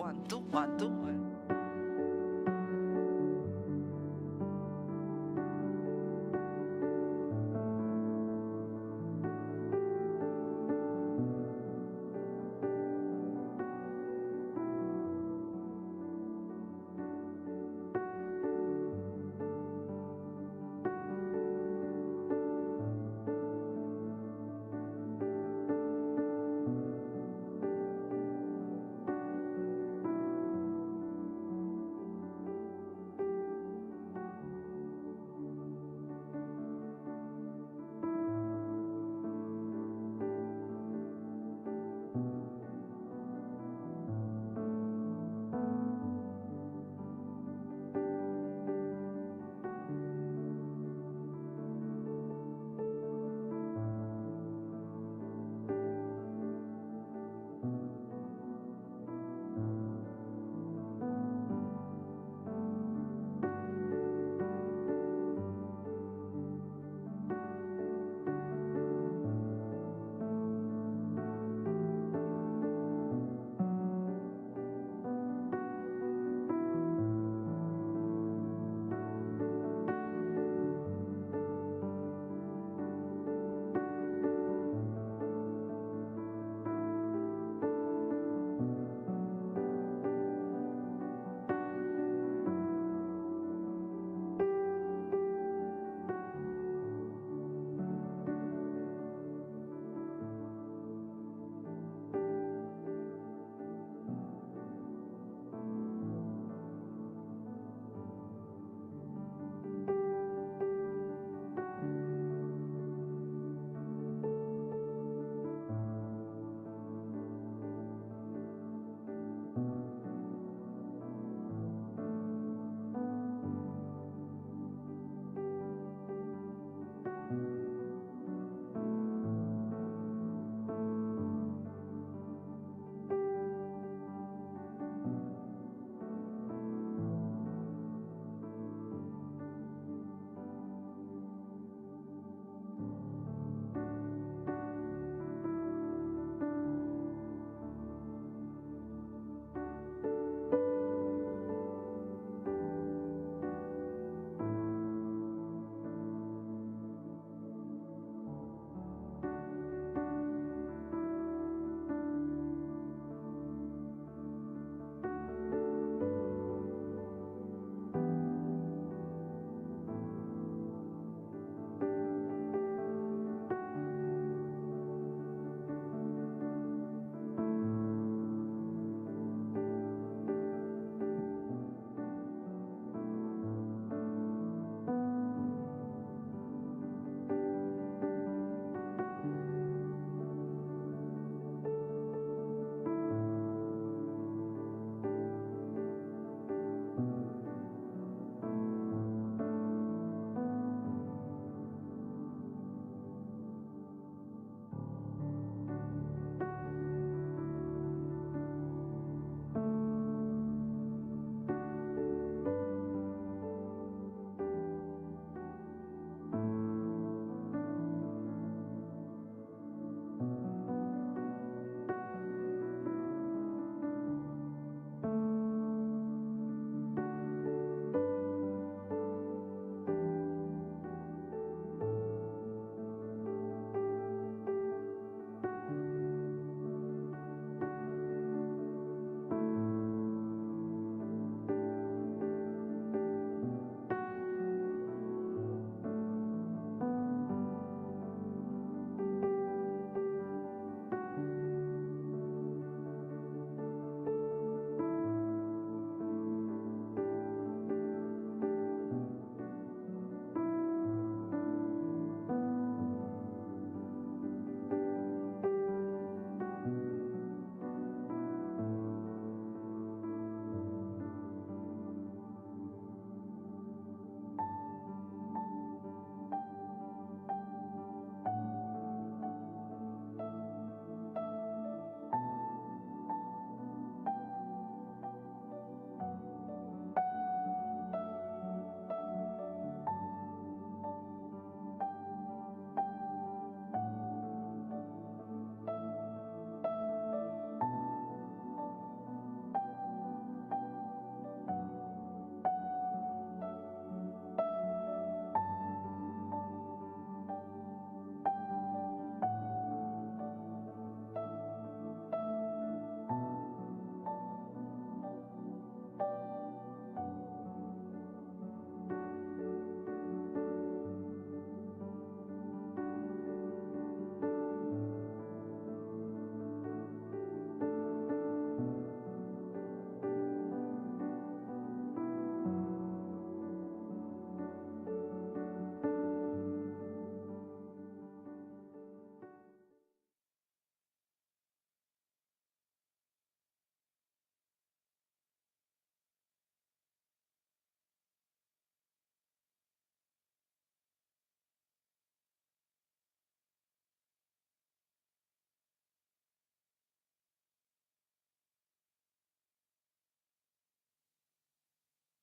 1, 2, 1, 2.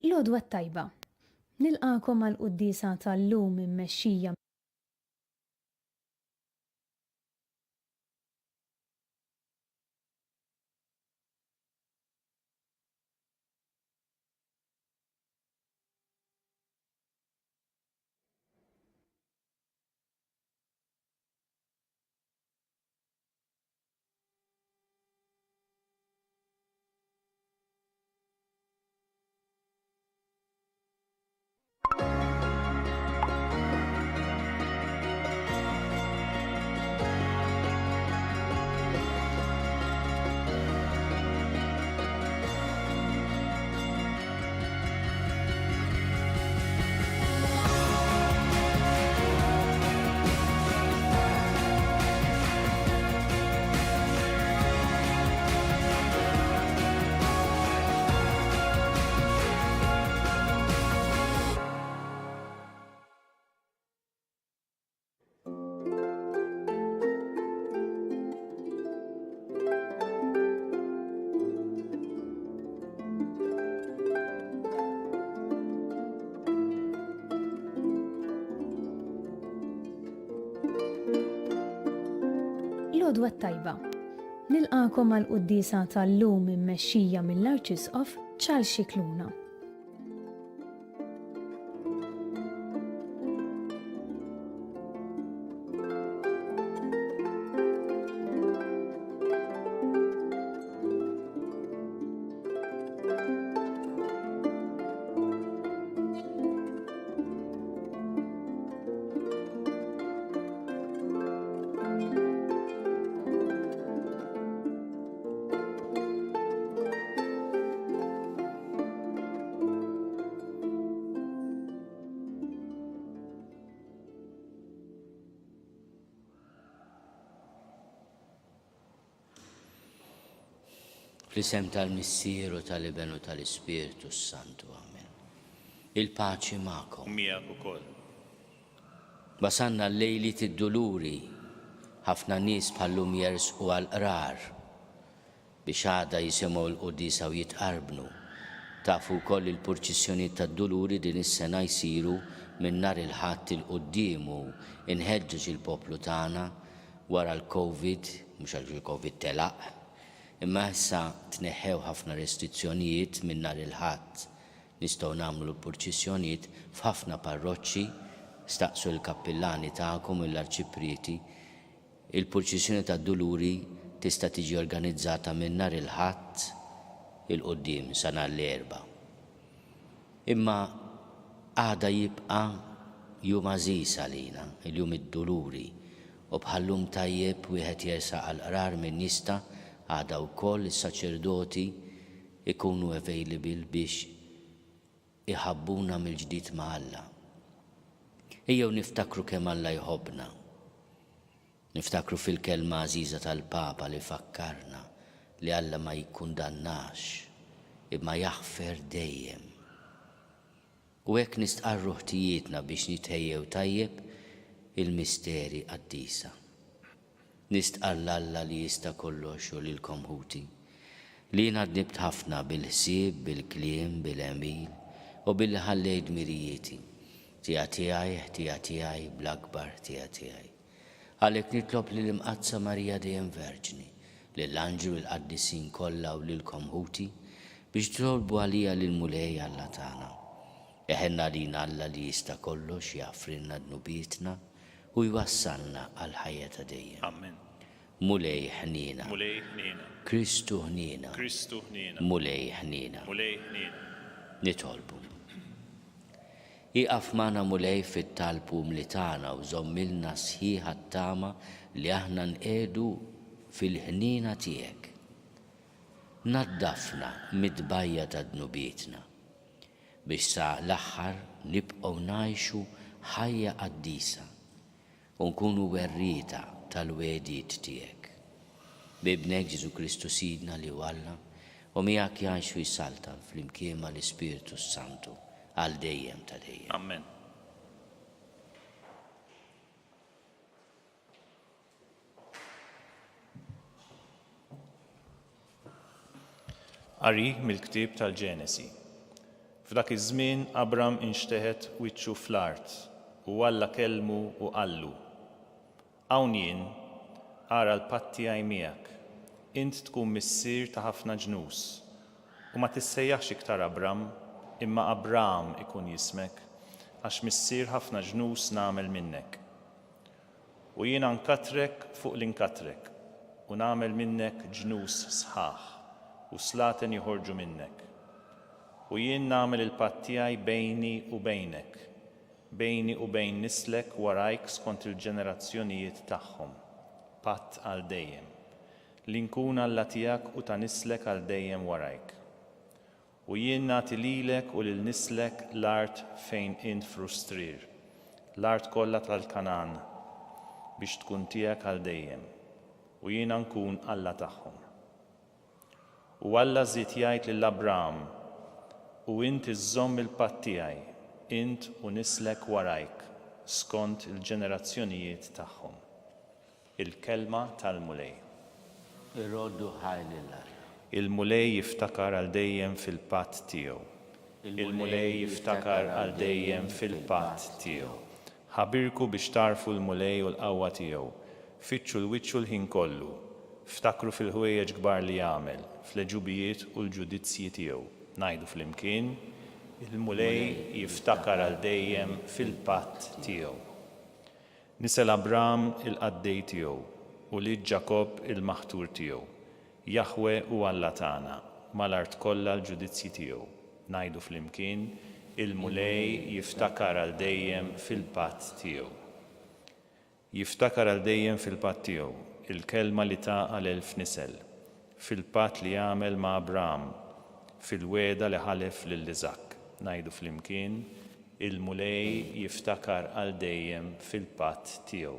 L-għodwa t-tajba. Nilqagħkom għall-quddiesa tal-lum immexxija L-għodwa t-tajba. Nilqagħkom għall-quddiesa tal-lum immexxija mill-Arċisqof Charles Scicluna. Fl-isem tal-Missier u tal-Iben u tal-Ispirtu s-Santu. Amen. Il-paċi magħkom. U miegħek ukoll. Wasalna l-lejliet id-duluri, ħafna nies bħal-lum jersqu għall-qrar biex għada jisimgħu l-quddiesa u jitqarbnu. Tafu wkoll li l-purċissjonijiet tad-duluri din is-sena jsiru minn nhar il-Ħadd 'il quddiem u nħeġġeġ il-poplu tagħna wara l-Covid, mhux għaliex il-Covid telaq, imma issa tneħħew ħafna restrizzjonijiet minn nhar il-Ħadd Nistgħu nagħmlu l-purċissjonijiet f'ħafna parroċċi, staqsu lill-kappillani tagħkom u lill-arċiprieti. Il-purċissjoni tad-Duluri tista' tiġi organizzata minn nhar il-Ħadd 'il quddiem sa nhar l-Erbgħa. Imma għada jibqa' jum għażiż għalina, il-Jum id-Duluri, u bħal-lum tajjeb wieħed jersaq għall-qrar min jista' għada wkoll is-saċerdoti ikunu available biex iħabbuna mill-ġdid ma' Alla. Ejjew niftakru kemm Alla jħobbna. Niftakru fil-kelma għażiża tal-Papa li fakkarna li Alla ma jikkundannax imma jaħfer dejjem. U hekk nistqarru ħtijietna biex nitħejjew tajjeb il-misteri qaddisa. Nistqarr 'l Alla li jista' kollox u lilkom ħuti, li jiena dnibt ħafna bil-ħsieb, bil-kliem, bil-għemil, u billi ħallejt dmirijieti. Ħtija tiegħi, ħtija tiegħi, bl-akbar ħtija tiegħi. Għalhekk nitlob lill-Imqaddsa Marija dejjem Verġni, lill-anġli u l-qaddisin kollha u lilkom ħuti, biex titolbu għalija lill-Mulej Alla tagħna. Iħenn għalina Alla li jista' kollox jaħfrilna dnubietna u jwassalna għall-ħajja ta' dejjem. Amen. Mulej ħniena. Mulej ħniena. Kristu ħniena. Kristu ħniena. Mulej ħniena. Mulej ħniena. Nitolbu. Ieqaf magħna Mulej fit-talb umli tagħna u żommilna sħiħa t-tama li aħna nqiegħdu fil-ħniena tiegħek. Naddafna mit-tbajja ta' dnubietna. Biex sa l-aħħar nibqgħu ngħixu ħajja qaddisa u nkunu werrieta tal-wegħdiet tiegħek. B'Ibnek Ġesù Kristu Sidna li hu Alla, u miegħek jgħix u jsaltan flimkien mal-Ispirtu s-Santu għal dejjem ta' dejjem. Amen. Qari mill-Ktieb tal-Ġenesi. F'dak iż-żmien Abram inxteħet wiċċu fl-art, u Alla kellmu u qallu, Hawn jien, ara l-patt tiegħi miegħek, int tkun missier ta' ħafna ġnus, u ma tissejjaħx iktar Abram, imma Abraham ikun jismek, għax missier ħafna ġnus nagħmel minnek. U jiena nkattrek fuq li nkattrek, u nagħmel minnek ġnus sħaħ, u slaten joħorġu minnek. U jien nagħmel il-patt tiegħi bejni u bejnek, bejni u bejn nislek warajk skont il-ġenerazzjonijiet tagħhom, patt għal dejjem, li nkun Alla tiegħek u ta' nislek għal dejjem warajk. U jien nagħti lilek u lil nislek l-art fejn int frustrier, l-art kollha tal-Kangħan, biex tkun tiegħek għal dejjem, u jiena nkun Alla tagħhom. U Alla żied jgħid lil Abraham, U int iżżomm il-patt tiegħi, int u nislek warajk, skont il-ġenerazzjonijiet tagħhom. Il-Kelma tal-Mulej. Irroddu ħajr lil Alla. Il-Mulej jiftakar għal dejjem fil-patt tiegħu. Il-Mulej jiftakar għal dejjem fil-patt tiegħu. Ħabirku biex tagħrfu l-Mulej u l-qawwa tiegħu. Fittxu 'l wiċċu l-ħin kollu. Ftakru fil-ħwejjeġ kbar li għamel, fl-għeġubijiet u l-ġudizzji tiegħu. Ngħidu flimkien, Il-Mulej jiftakar għal dejjem fil-patt tiegħu. Nisel Abraham il-qaddej tiegħu, ulied Ġakobb il-maħtur tiegħu. Jaħweh hu Alla tagħna, mal-art kollha l-ġudizzji tiegħu. Ngħidu flimkien, Il-Mulej jiftakar għal dejjem fil-patt tiegħu. Jiftakar għal dejjem fil-patt tiegħu, il-kelma li ta għal elf nisel, fil-patt li għamel ma' Abraham, fil-wegħda li ħalef lil Iżakk. Ngħidu flimkien, Il-Mulej jiftakar għal dejjem fil-patt tiegħu.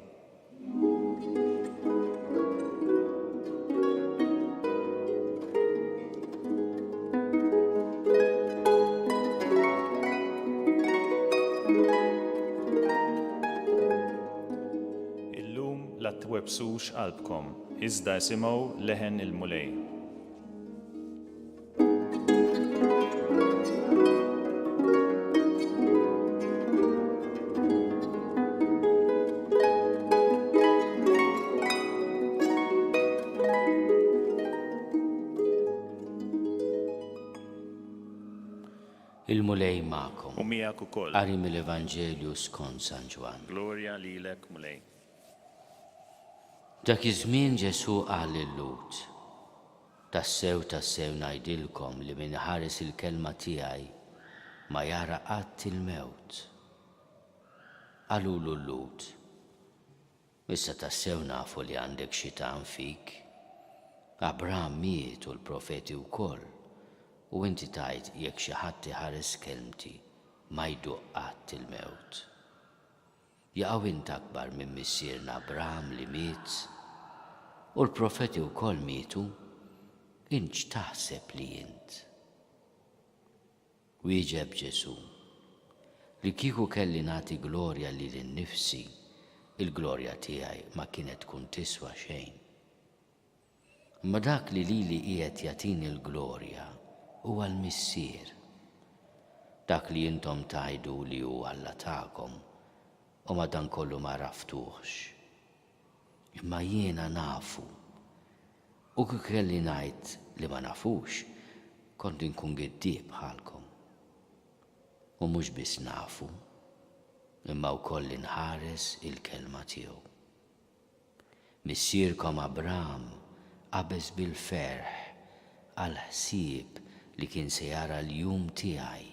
Illum la twebbsux qalbkom, iżda isimgħu leħen il-Mulej. Il-Mulej magħkom. U miegħek ukoll. Qari mill-Evanġelju skont San Ġwann. Glorja lilek, Mulej. Dak iż-żmien Ġesù qal lil-Lhud, Tassew, tassew ngħidilkom li min iħares il-kelma tiegħi ma jara qatt il-mewt. Qalulu l-Lhud, Issa tassew nafu li għandek xitan fik. Abraham miet u l-profeti wkoll, u inti tgħid jekk xi ħadd iħares kelmti ma jduq qatt il-mewt. Jaqaw int akbar minn missierna Abraham li miet? U l-profeti wkoll mietu, int x'taħseb li int? Wieġeb Ġesù, Li kieku kelli nagħti glorja lili nnifsi, il-glorja tiegħi ma kienet tkun tiswa xejn. Imma dak li lili qiegħed jagħtini l-glorja huwa l-Missier, dak li intom tgħidu li hu Alla tagħkom u madankollu m'għaraftuhx. Imma jiena nafu, u kieku kelli ngħid li ma nafux, kont inkun giddieb bħalkom. U mhux biss nafu, imma wkoll inħares il-kelma tiegħu. Missierkom Abraham qabeż bil-ferħ għall-ħsieb li kien se jara l-jum tiegħi,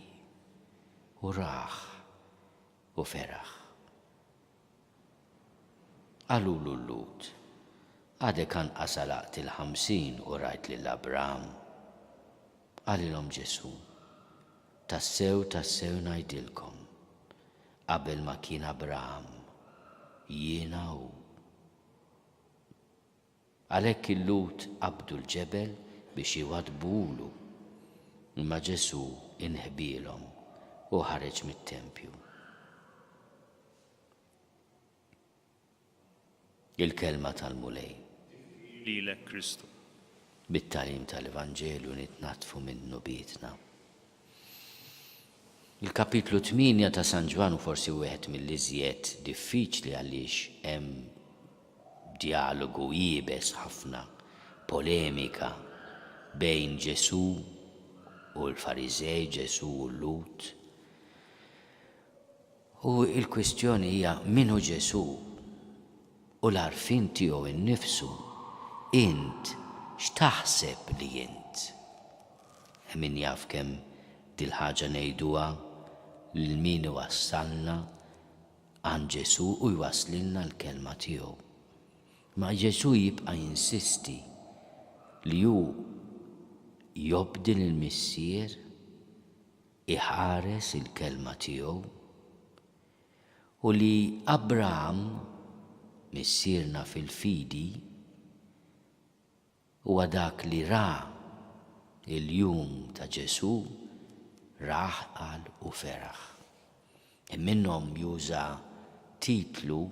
u rah u feraħ. Qalulu l-Lhud, Għadek anqas għalaqt il-50 u rajt lil Abraham? Qalilhom Ġesù, Tassew, tassew ngħidilkom, qabel ma kien Abraham, jiena hu. Għalhekk il-Lhud qabdu l-ġebel biex iwaddbuhulu, imma Ġesù inħbielhom u ħareġ mit-tempju. Il-Kelma tal-Mulej. Lilek Kristu. Bit-tagħlim tal-Evanġelju nitnaddfu minn dnubietna. Il-kapitlu 8 ta' San Ġwann hu forsi wieħed mill-iżjed diffiċli għaliex hemm djalogu iebes ħafna, polemika bejn Ġesù u l-Fariżej, Ġesù u l-Lhud. U l-kwistjoni hija min hu Ġesù u l-għarfien tiegħu nnifsu, int x'taħseb li int? Min jaf kemm dil-ħaġa ngħiduha lil min iwassalna għand Ġesù u jwasslilna l-kelma tiegħu. Ma Ġesù jibqa' jinsisti li hu jobdi lill-Missier, iħares il-kelma tiegħu, u li Abraham, missierna fil-fidi, Huwa dak li ra l-jum ta' Ġesù, rah, qal, u feraħ. Hemm minnhom juża titlu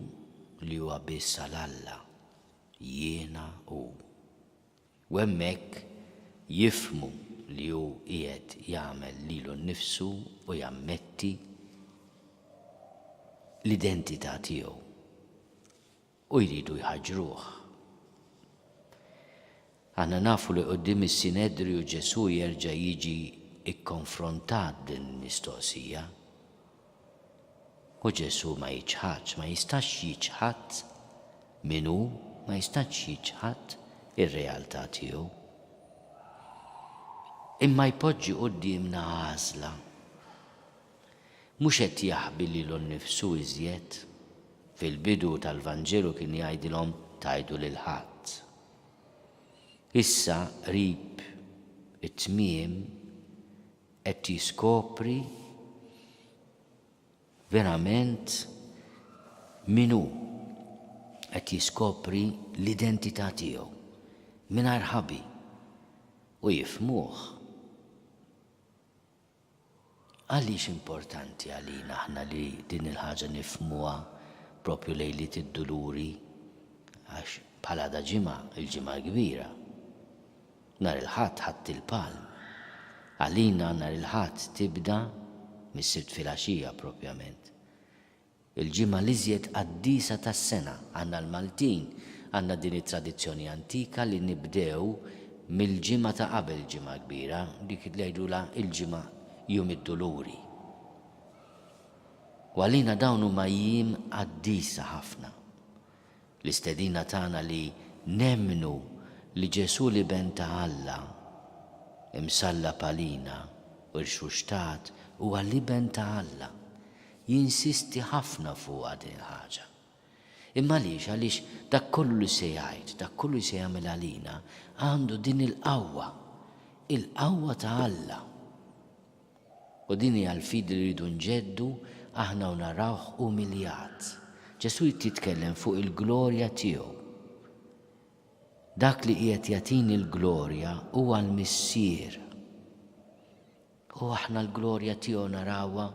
li huwa biss għal Alla, Jiena hu. U hemmhekk jifhmu li hu qiegħed jagħmel lilu nnifsu u jammetti l-identità tiegħu. U jridu jħaġġruh. Aħna nafu li quddiem is-Sinedriju Ġesù jerġa' jiġi kkonfrontat b'din il-mistoqsija. U Ġesù ma jiċħadx, ma jistax jiċħad min hu, ma jistax jiċħad ir-realtà tiegħu. Imma jpoġġi quddiemna għażla. Mhux qed jaħbi lilu nnifsu iżjed. Fil-bidu tal-Vanġelu kien jgħidilhom tgħidu lil ħadd. Issa qrib it-tmiem qed jiskopri verament min hu, qed jiskopri l-identità tiegħu mingħajr ħabi u jifhmuh. Għaliex importanti għalina aħna li din il-ħaġa nifhmuha propju lejliet id-Duluri? Għax bħal għada ġimgħa, il-Ġimgħa l-Kbira. Nhar il-Ħadd, Ħadd il-Palm. Għalina nhar il-Ħadd tibda mis-Sibt filgħaxija propjament. Il-ġimgħa l-iżjed qaddisa tas-sena. Aħna l-Maltin għandna din it-tradizzjoni antika li nibdew mill-ġimgħa ta' qabel il-Ġimgħa l-Kbira, dik li jgħidulha il-ġimgħa Jum id-Duluri. U għalina dawn huma jiem qaddisa ħafna. L-istedina tagħna li nemmnu li Ġesù l-Iben ta' Alla, imsallab għalina u rxuxtat huwa l-Iben ta' Alla. Jinsisti ħafna fuqha din il-ħaġa. Imma għaliex? Għaliex dak kollu li se jgħid, dak kollu li se jagħmel għalina, għandu din il-qawwa, il-qawwa ta' Alla. U din hija l-fidi li rridu nġeddu aħna u narawh umiljat. Ġesù jrid jitkellem fuq il-glorja tiegħu. Dak li qiegħed jagħtini l-glorja huwa l-Missier. U aħna l-glorja tiegħu narawha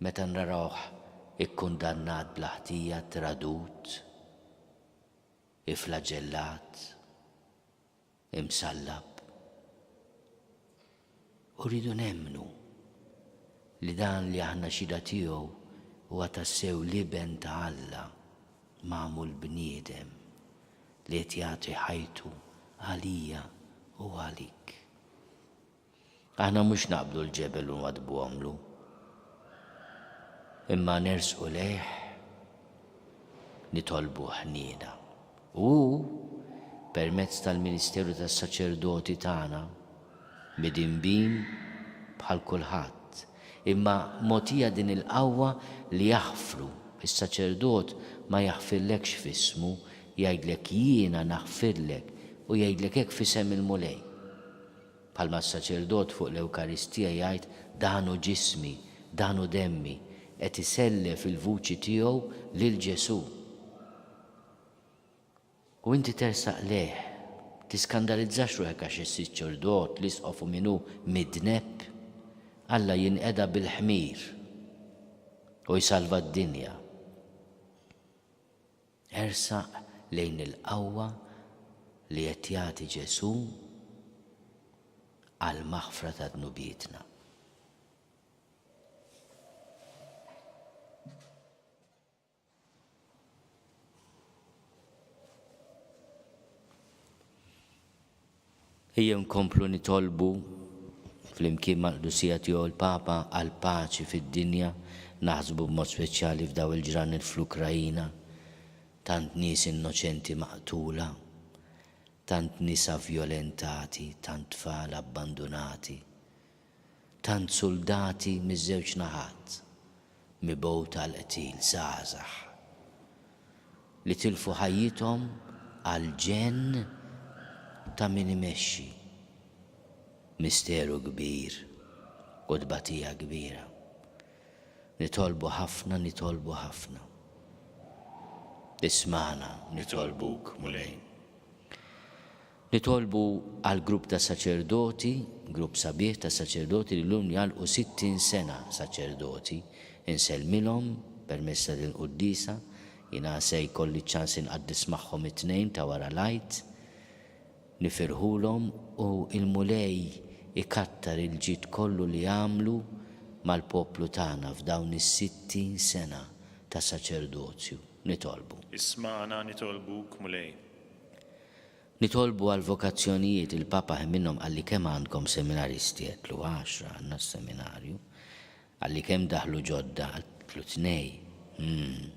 meta narawh ikkundannat bla ħtija, tradut, iflaġellat, imsallab. U rridu nemmnu li dan li aħna xhieda tiegħu huwa tassew l-Iben ta' Alla magħmul bniedem li qed jagħti ħajtu għalija u għalik. Aħna mhux naqbdu l-ġebel u nwaddbuhomlu, imma nersqu lejh nitolbuh ħniena. U hu, permezz tal-ministeru tas-saċerdoti tagħna, midinbin bħal kulħadd, imma mogħtija din il-qawwa li jaħfru, is-saċerdot ma jaħfirlekx f'ismu, jgħidlek jiena naħfirlek u jgħidlek hekk f'isem il-Mulej. Bħalma s-saċerdot fuq l-Ewkaristija jgħid dan hu ġismi, dan hu demmi, qed isellef il-vuċi tiegħu lil Ġesù. U inti tersaq lejh, tiskandalizzax ruħek għax is-siċerdot, l-isqof u min hu midneb, Alla jinqeda bil-ħmir u jsalva d-dinja. Ersaq lejn il-qawwa li qed jagħti Ġesù għall-maħfra ta' dnubietna. Ejjew nkomplu nitolbu flimkien mal-Qdusija Tiegħu l-Papa għall-paċi fid-dinja, naħsbu b'mod speċjali f'dawn il-ġranet fl-Ukraina, tant nies innoċenti maqtula, tant nisa vjolentati, tant tfal abbandunati, tant suldati miż-żewġ naħat mibgħuta għall-qtil, żgħażagħ li tilfu ħajjithom għall-ġenn ta' min imexxi. Misteru kbir u tbatija kbira. Nitolbu ħafna, nitolbu ħafna. Ismagħna, nitolbuk, Mulej. Nitolbu għal grupp ta' saċerdoti, grupp sabiħ ta' saċerdoti li llum jagħlqu 60 sena saċerdoti. Insellmilhom permezz ta' din il-quddiesa. Jiena se jkolli ċ-ċans inqaddes magħhom it-Tnejn ta' wara l-Għid. Nifirħulhom u l-Mulej ikattar il-ġid kollu li għamlu mal-poplu tagħna f'dawn is-60 sena ta' saċerdozju. Nitolbu. Ismagħna nitolbuk, Mulej. Nitolbu għall-vokazzjonijiet, il-Papa ħin minnhom qalli kemm għandkom seminaristi, għedtlu għaxra għandna s-seminarju. Qalli kemm daħlu ġodda, għedtlu tnej. Umm.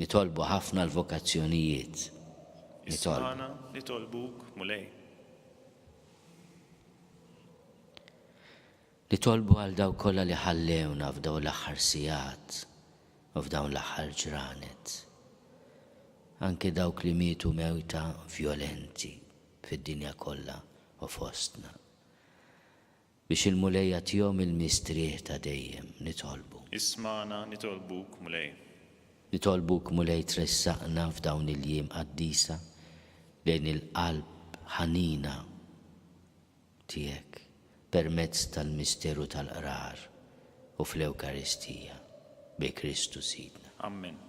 Nitolbu ħafna għall-vokazzjonijiet. Nitolbu. Ismagħna, nitolbuk, Mulej. Nitolbu għal dawk kollha li ħallewna f'dawn l-aħħar sigħat u f'dawn l-aħħar ġranet. Anke dawk li mietu mewta vjolenti fid-dinja kollha u fostna. Biex il-Mulej jagħtihom il-mistrieħ ta' dejjem, nitolbu. Ismagħna, nitolbuk, Mulej. Nitolbuk, Mulej, tressaqna f'dawn il-jiem qaddisa lejn il-qalb ħanina Tiegħek permezz tal-misteru tal-Qrar u fl-Ewkaristija, bi Kristu Sidna. Ammen.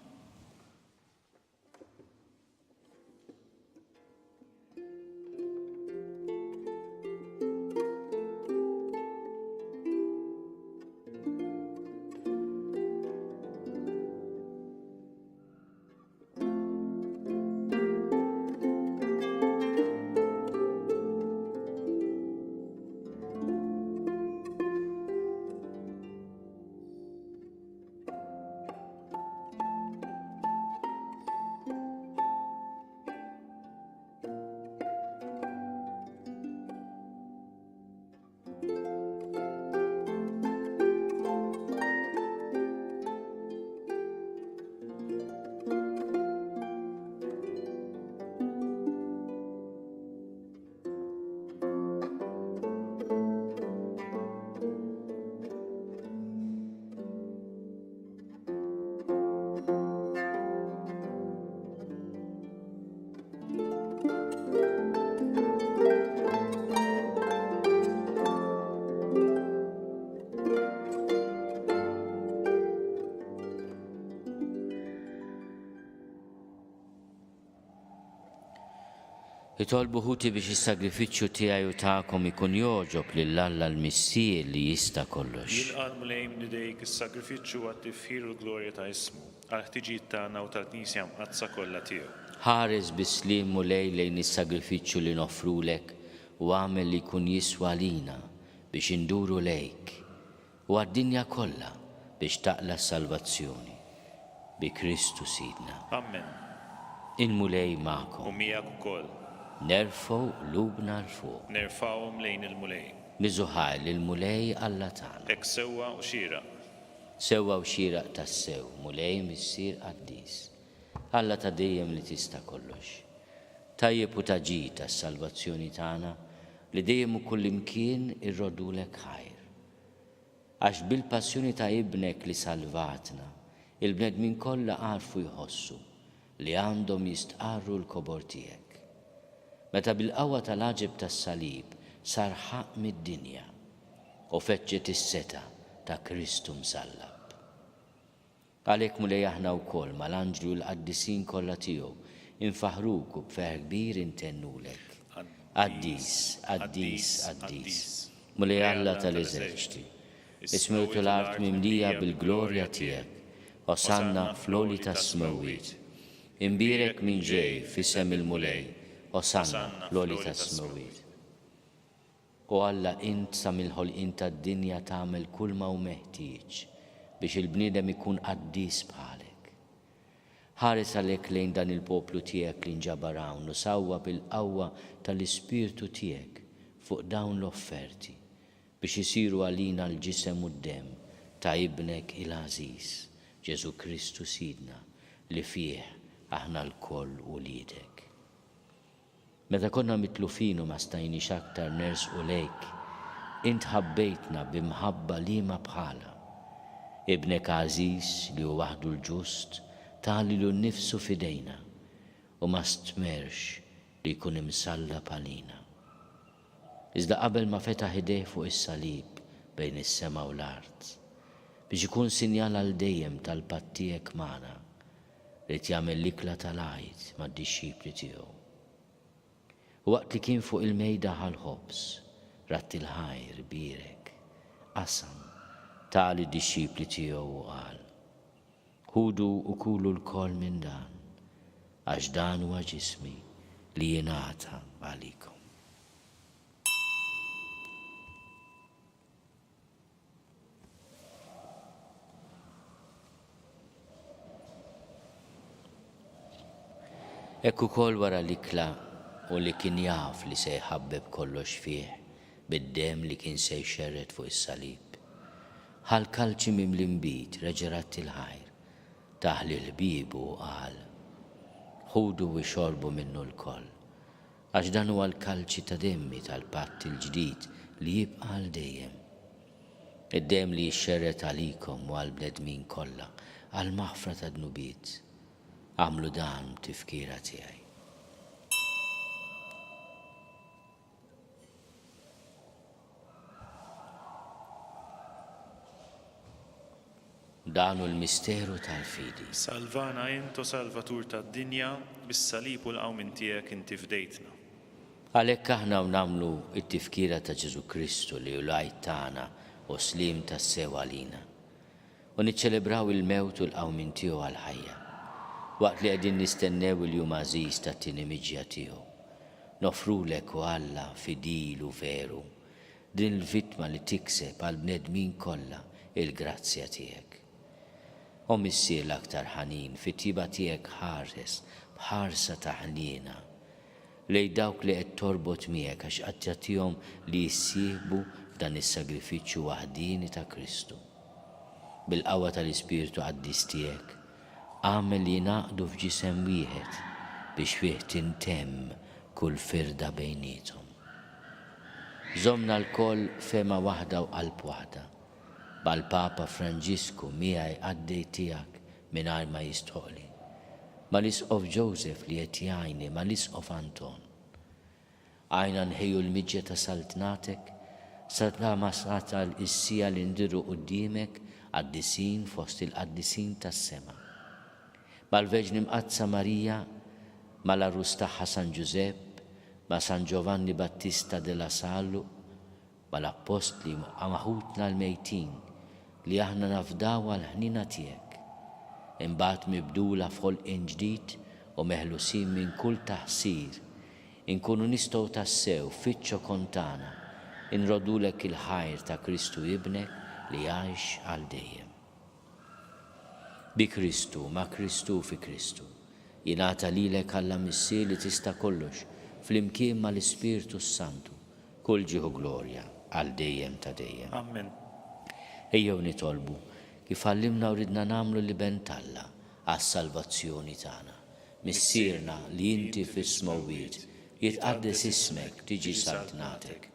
Itolbu ħuti biex is-sagrifiċċju tiegħi u tagħkom ikun jogħġob lil Alla l-Missier li jista' kollox. Jilqa' l-Mulej minn idejk is-sagrifiċċju għat-tifħir u l-glorja ta' ismu, għall-ħtiġijiet tagħna u tal-Knisja Mqaddsa kollha tiegħu. Ħares bis-sliem, Mulej, lejn is-sagrifiċċju li noffrulek u agħmel li jkun jiswa għalina biex induru lejk, u għad-dinja kollha biex taqla' s-salvazzjoni. Bi Kristu Sidna. Ammen. Il-Mulej magħkom. U miegħek ukoll. Nerfgħu qlubna 'l fuq. Nerfgħuhom lejn il-Mulej. Niżu ħajr lill-Mulej Alla tagħna. Hekk sewwa u xieraq. Sewwa u xieraq tassew, Mulej Missier qaddis, Alla ta' dejjem li tista' kollox. Tajjeb u ta' ġid għas-salvazzjoni tagħna li dejjem u kullimkien irroddulek ħajr. Għax bil-passjoni ta' Ibnek li salvatna, il-bnedmin kollha għarfu jħossu li għandhom jistqarru l-kobor tiegħek. Meta bil-qawwa tal-għaġeb tas-salib sar ħaqq mid-dinja u feġġet is-setgħa ta' Kristu msallab. Għalhekk Mulej aħna wkoll mal-anġli u l-qaddisin kollha tiegħu infaħħruk u b'ferħ kbir intennulek, Qaddis, qaddis, qaddis, Mulej Alla tal-eżerċti, is-smewwiet u l-art mimlija bil-glorja tiegħek, Osanna fl-għoli tas-smewwiet. Imbierek min ġej f'isem il-Mulej, Osanna fl-għoli tas-smewwiet. O Alla, int sa mill-ħolqien tad-dinja tagħmel kulma hu meħtieġ biex il-bniedem ikun qaddis bħalek. Ħares għalhekk lejn dan il-poplu tiegħek li nġabar hawn u sawwab il-qawwa tal-Ispirtu tiegħek fuq dawn l-offerti biex isiru għalina l-ġisem u d-demm ta' Ibnek il-għażiż, Ġesù Kristu Sidna, li fih aħna lkoll uliedek. Meta konna mitlufin u ma stajniex aktar nersqu lejk, int ħabbejtna bi mħabba liema bħalha. Ibnek għażiż, li hu waħdu l-ġust, ta lilu nnifsu f'idejna u ma stmerrx li jkun imsallab għalina. Iżda qabel ma fetaħ idejh fuq is-salib bejn is-sema u l-art, biex ikun sinjal għal dejjem tal-patt tiegħek magħna, ried jagħmel l-ikla tal-Għid mad-dixxipli tiegħu. U waqt li kien fuq il-mejda ħa l-ħobż, radd il-ħajr, bierek, qasam, ta lid-dixxipli tiegħu u qal, Ħudu u kulu lkoll minn dan, għax dan huwa ġismi li jingħata għalikom. Hekk ukoll wara l-ikla u li kien jaf li se jħabbeb kollox fih bid-demm li kien se jxerred fuq is-salib. Ħa l-kalċi mimli nbid, reġa' radd il-ħajr, tah lil ħbiebu u qal, Ħudu u ixorbu minnu lkoll, għax dan huwa l-kalċi ta' demmi tal-patt il-ġdid li jibqa' għal dejjem. Id-demm li jixxerred għalikom u għall-bnedmin kollha għall-maħfra tad-dnubiet. Agħmlu dan b'tifkira tiegħi. Dan hu l-misteru tal-fidi. Salvana int, o Salvatur tad-dinja, bis-salib u l-qawmien tiegħek inti fdejtna. Għalhekk aħna u nagħmlu t-tifkira ta' Ġesù Kristu li hu l-Għid tagħna u sliem tassew għalina, u niċċelebraw il-mewt u l-qawmien tiegħu għall-ħajja, waqt li qegħdin nistennew il-jum għażiż tat-tieni miġja tiegħu, noffrulek, o Alla fidil u veru, din il-vittma li tikseb għall-bnedmin kollha il-grazzja tiegħek. O Missier l-aktar ħanin, fit-tjieba tiegħek ħares b'ħarsa ta' ħniena lejn dawk li qed torbot miegħek għax qed tagħtihom li jissieħbu f'dan is-sagrifiċċju waħdieni ta' Kristu. Bil-qawwa tal-Ispirtu Qaddis tiegħek, agħmel li jingħaqdu f'ġisem wieħed biex fih tintemm kull firda bejniethom. Żommna lkoll fehma waħda u qalb waħda, mal-Papa Franġisku miegħi qaddej tiegħek mingħajr ma jistħoqqli, mal-Isqof Joseph li qed jgħinni, mal-Isqof Anton. Għinna nħejju l-miġja ta' Saltnatek sa ma tasal is-siegħa li ndirru quddiemek qaddisin fost il-qaddisin tas-sema. Mal-Verġni Mqaddsa Marija, mal-għarus tagħha San Ġużepp, ma' San Giovanni Battista de la Salle, mal-Appostli u ma' ħutna l-mejtin li aħna nafdaw għall-ħniena tiegħek, imbagħad mibdula f'ħolqien ġdid u meħlusin minn kull taħsir, inkunu nistgħu tassew fiċ-ċokon tagħna nroddulek il-ħajr ta' Kristu Ibnek li jgħix għal dejjem. Bi Kristu, ma' Kristu u fi Kristu, jingħata lilek Alla Missier li tista' kollox, flimkien mal-Ispirtu s-Santu, kull ġieħ u glorja, għal dejjem ta' dejjem. Ammen. Ejjew nitolbu, kif għallimna u ridna nagħmlu l-Iben t'Alla għas-salvazzjoni tagħna. Missierna li inti fis-smewwiet, jitqaddes ismek, tiġi saltnatek,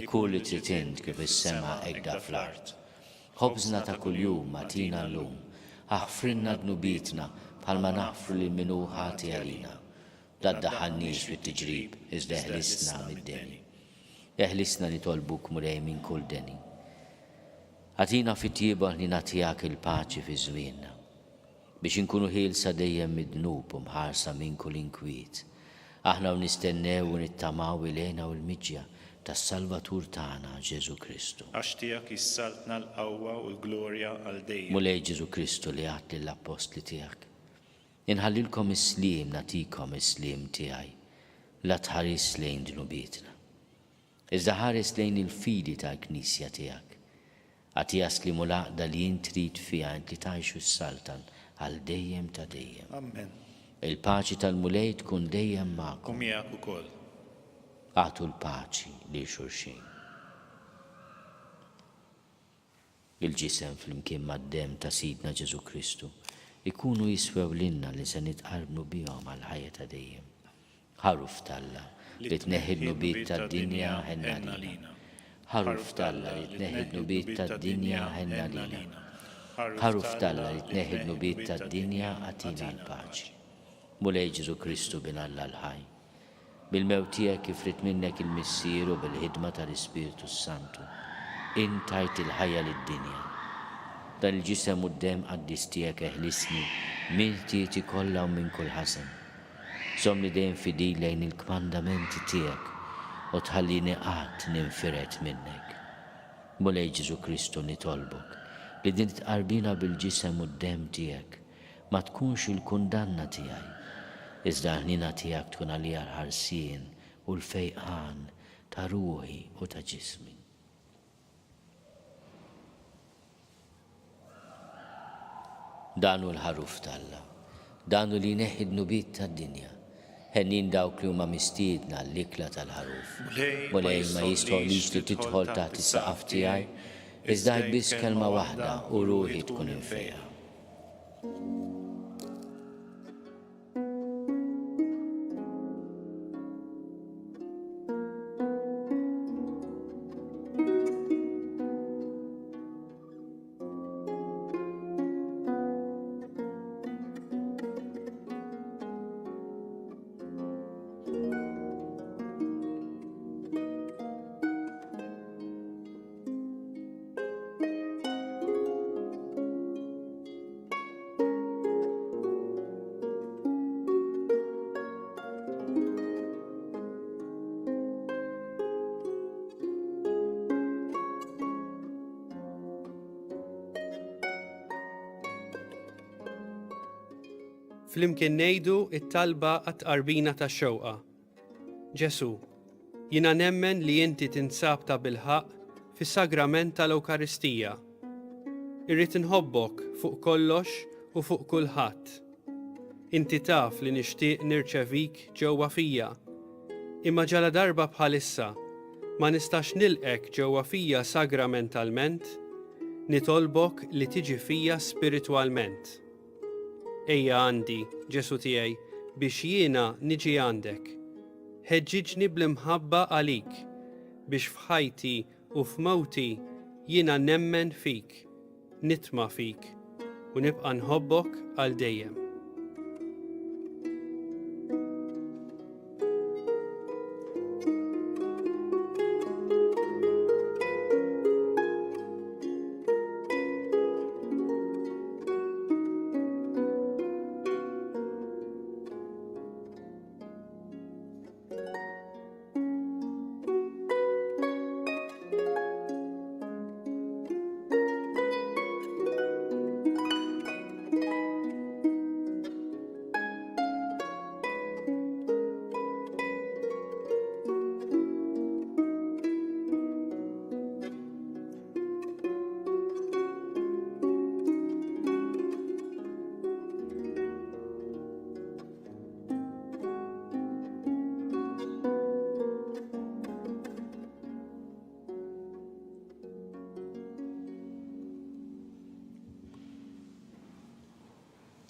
ikun li trid int kif fis-sema hekk da fl-art. Ħobżna ta' kuljum agħtina llum. Aħfrilna dnubietna bħalma naħfru lil min hu ħati għalina. La ddaħħalniex fit-tiġrib, iżda eħlisna mid-deni. Eħlisna nitolbuk, Mulej, minn kull deni. Agħtina fit-tjieba u l-ħniena tiegħek il-paċi fi żmienna, biex inkunu ħielsa dejjem mid-dnub u mħarsa minn kull inkwiet, aħna u nistennew u nittamaw il-hena u l-miġja tas-Salvatur tagħna, Ġesù Kristu. Għax tiegħek hi s-saltna, l-qawwa u l-glorja għal dejjem. Mulej Ġesù Kristu li għedt lill-appostli tiegħek, Inħallilkom is-sliem, nagħtikom is-sliem tiegħi, la tħarisx lejn dnubietna. Iżda ħares lejn il-fidi tal-Knisja tiegħek. Agħtiha s-sliem u l-għaqda li int trid fiha int li tgħix u ssaltan għal dejjem ta' dejjem. Amen. Il-paċi tal-Mulej tkun dejjem magħkom. U miegħek ukoll. Agħtu l-paċi lil xulxin. Il-ġisem flimkien mad-demm ta' Sidna Ġesù Kristu jkunu jiswew lilna li se nitqarbnu bihom għall-ħajja ta' dejjem. Ħaruf t'Alla, li tneħħi d-dnubiet tad-dinja, ħenn għalina. Ħaruf t'Alla, li tneħħi d-dnubiet tad-dinja, ħenn għalina. Ħaruf t'Alla, li tneħħi d-dnubiet tad-dinja, agħtina l-paċi. Mulej Ġesù Kristu, Bin Alla l-ħaj, Bil-mewt tiegħek kif ried minnek il-Missier u bil-ħidma tal-Ispirtu s-Santu, int tajt il-ħajja lid-dinja. Dan il-Ġisem u d-Demm qaddis tiegħek eħlisni minn ħtieti kollha u minn kull ħażen. Żommni dejjem fidil lejn il-kmandamenti tiegħek u tħallini qatt ninfired minnek. Mulej Ġesù Kristu nitolbok li din it-tqarbina bil-Ġisem u d-Demm tiegħek ma tkunx il-kundanna tiegħi, iżda l-ħniena tiegħek tkun għalija l-ħarsien u l-fejqan ta' ruħi u ta' ġismi. Dan hu l-Ħaruf t'Alla. Dan hu li jneħħi d-dnubiet tad-dinja. Henjin dawk li huma mistiedna għall-ikla tal-Ħaruf. Mulej, ma jistħoqqlix li tidħol taħt is-saqaf tiegħi, iżda għid biss kelma waħda u ruħi tkun imfejqa. Flimkien ngħidu it-talba għat-tqarbina tax-xewqa. Ġesù, jiena nemmen li inti tinsab tabilħaqq fis-Sagrament tal-Ewkaristija. Irrid inħobbok fuq kollox u fuq kulħadd. Inti taf li nixtieq nirċevik ġewwa fija, imma ġaladarba bħalissa ma nistax nilqgħek ġewwa fija sagramentalment, nitolbok li tiġi fija spiritwalment. Ejja għandi, Ġesù tiegħi, biex jiena niġi għandek. Ħeġġiġni bl-imħabba għalik, biex f'ħajti u f'mewti jiena nemmen fik, nitma' fik, u nibqa' nħobbok għal dejjem.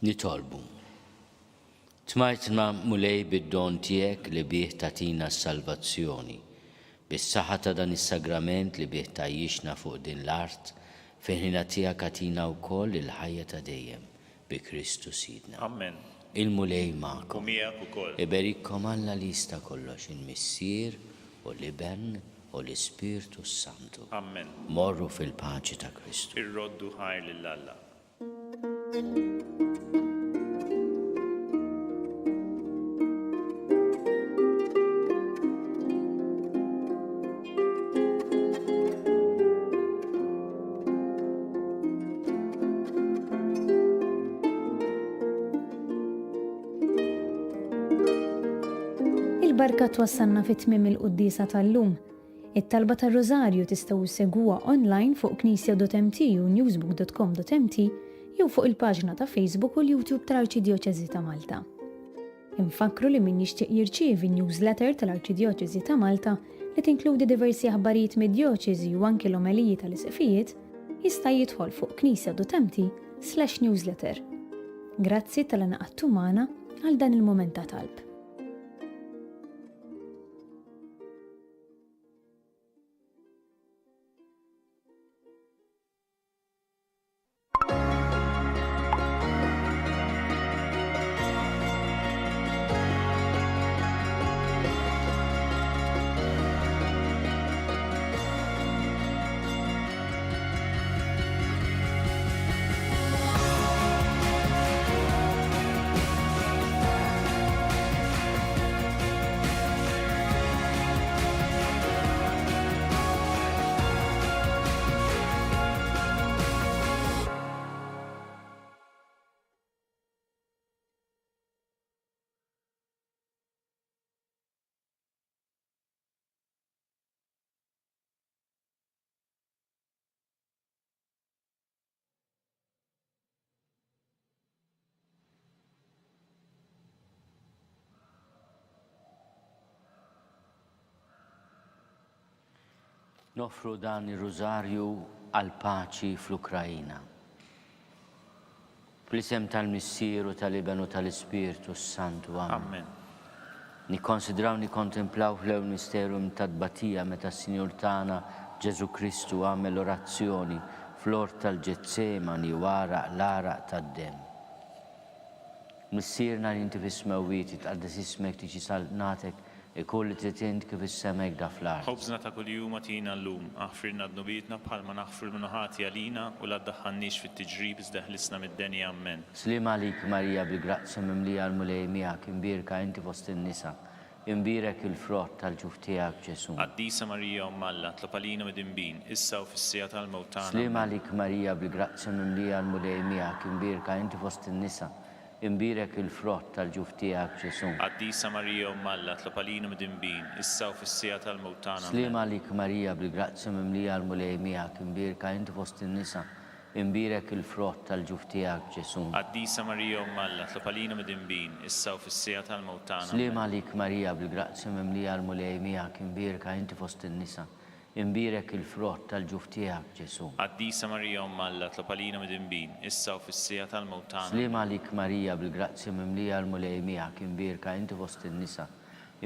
Nitolbu. Tmajtna, Mulej, bid-don tiegħek li bih tagħtina s-salvazzjoni, bis-saħħa ta' dan is-sagrament li bih tgħajjixna fuq din l-art, fil-ħniena tiegħek agħtina wkoll il-ħajja ta' dejjem, bi Kristu Sidna. Amen. Il-Mulej magħkom. U miegħek ukoll. Iberikkom Alla li jista' kollox, il-Missier, u l-Iben, u l-Ispirtu s-Santu. Amen. Morru fil-paċi ta' Kristu. Irroddu ħajr lil Alla. Il-barka twassalna fi tmiem il-quddiesa tal-lum. It-talba tar-Rużarju tistgħu ssegwuha online fuq knisja.mt u newsbook.com.mt jew fuq il-paġna ta' Facebook u l-YouTube tal-Arċidjoċesi ta' Malta. Infakkru li min jixtieq jirċievi newsletter tal-Arċidjoċesi ta' Malta li tinkludi diversi aħbarijiet mid-djoċesi u anki l-omeliji tal-isqfijiet, jista' jidħol fuq knisja.mt slash newsletter. Grazzi talli ngħaqadtu magħna għal dan il-mument ta' talb. Noffru dan ir-Rużarju għall-paċi fl-Ukraina. Fl-isem tal-Missier u tal-Iben u tal-Ispirtu s-Santu. Amen. Amen. Nikkonsidraw nikkontemplaw fl-ewwel misteru tat-tbatija meta s-Sinjur tagħna Ġesù Kristu għamel orazzjoni fl-ort tal-Ġetsemani u għaraq l-għaraq tad-demm. Missierna li inti fis-smewwiet, jitqaddes ismek, tiġi saltnatek, ikun li trid int kif fis-sema hekk da fl-art. Ħobżna ta' kuljum agħtina llum. Aħfrilna dnubietna bħalma naħfru 'l min hu ħati għalina, u la ddaħħalniex fit-tiġrib iżda eħlisna mid-deni. Ammen. Sliem għalik Marija bil-grazzja mimlija l-Mulej miegħek, imbierka inti fost in-nisa, imbierek il-frott tal-ġuf tiegħek Ġesù. Qaddisa Marija Omm Alla, tlob għalina midinbin, issa u fis-siegħa tal-mewt tagħna. Sliem Ammen. għalik Marija bil-grazzja mimlija l-Mulej miegħek, imbierka inti fost in-nisa, Imbierek il-frott tal-ġuf tiegħek, Ġesù. Qaddisa Marija Omm Alla, tlob għalina midinbin, issa u fis-siegħa tal-mewt tagħna. Sliem Ammen. għalik Marija, bil-grazzja mimlija l-Mulej miegħek, imbierka inti fost in-nisa, imbierek il-frott tal-ġuf tiegħek, Ġesù. Qaddisa Marija Omm Alla, tlob għalina midinbin, issa u fis-siegħa tal-mewt tagħna. Sliem Ammen. għalik Marija, bil-grazzja mimlija l-Mulej miegħek, imbierka inti fost in-nisa, Imbierek il-frott tal-ġuf tiegħek, Ġesù. Qaddisa Marija Omm Alla, tlob għalina midinbin, issa u fis-siegħa tal-mewt tagħna. Sliem għalik Marija, bil-grazzja mimlija l-Mulej miegħek, imbierka inti fost in-nisa,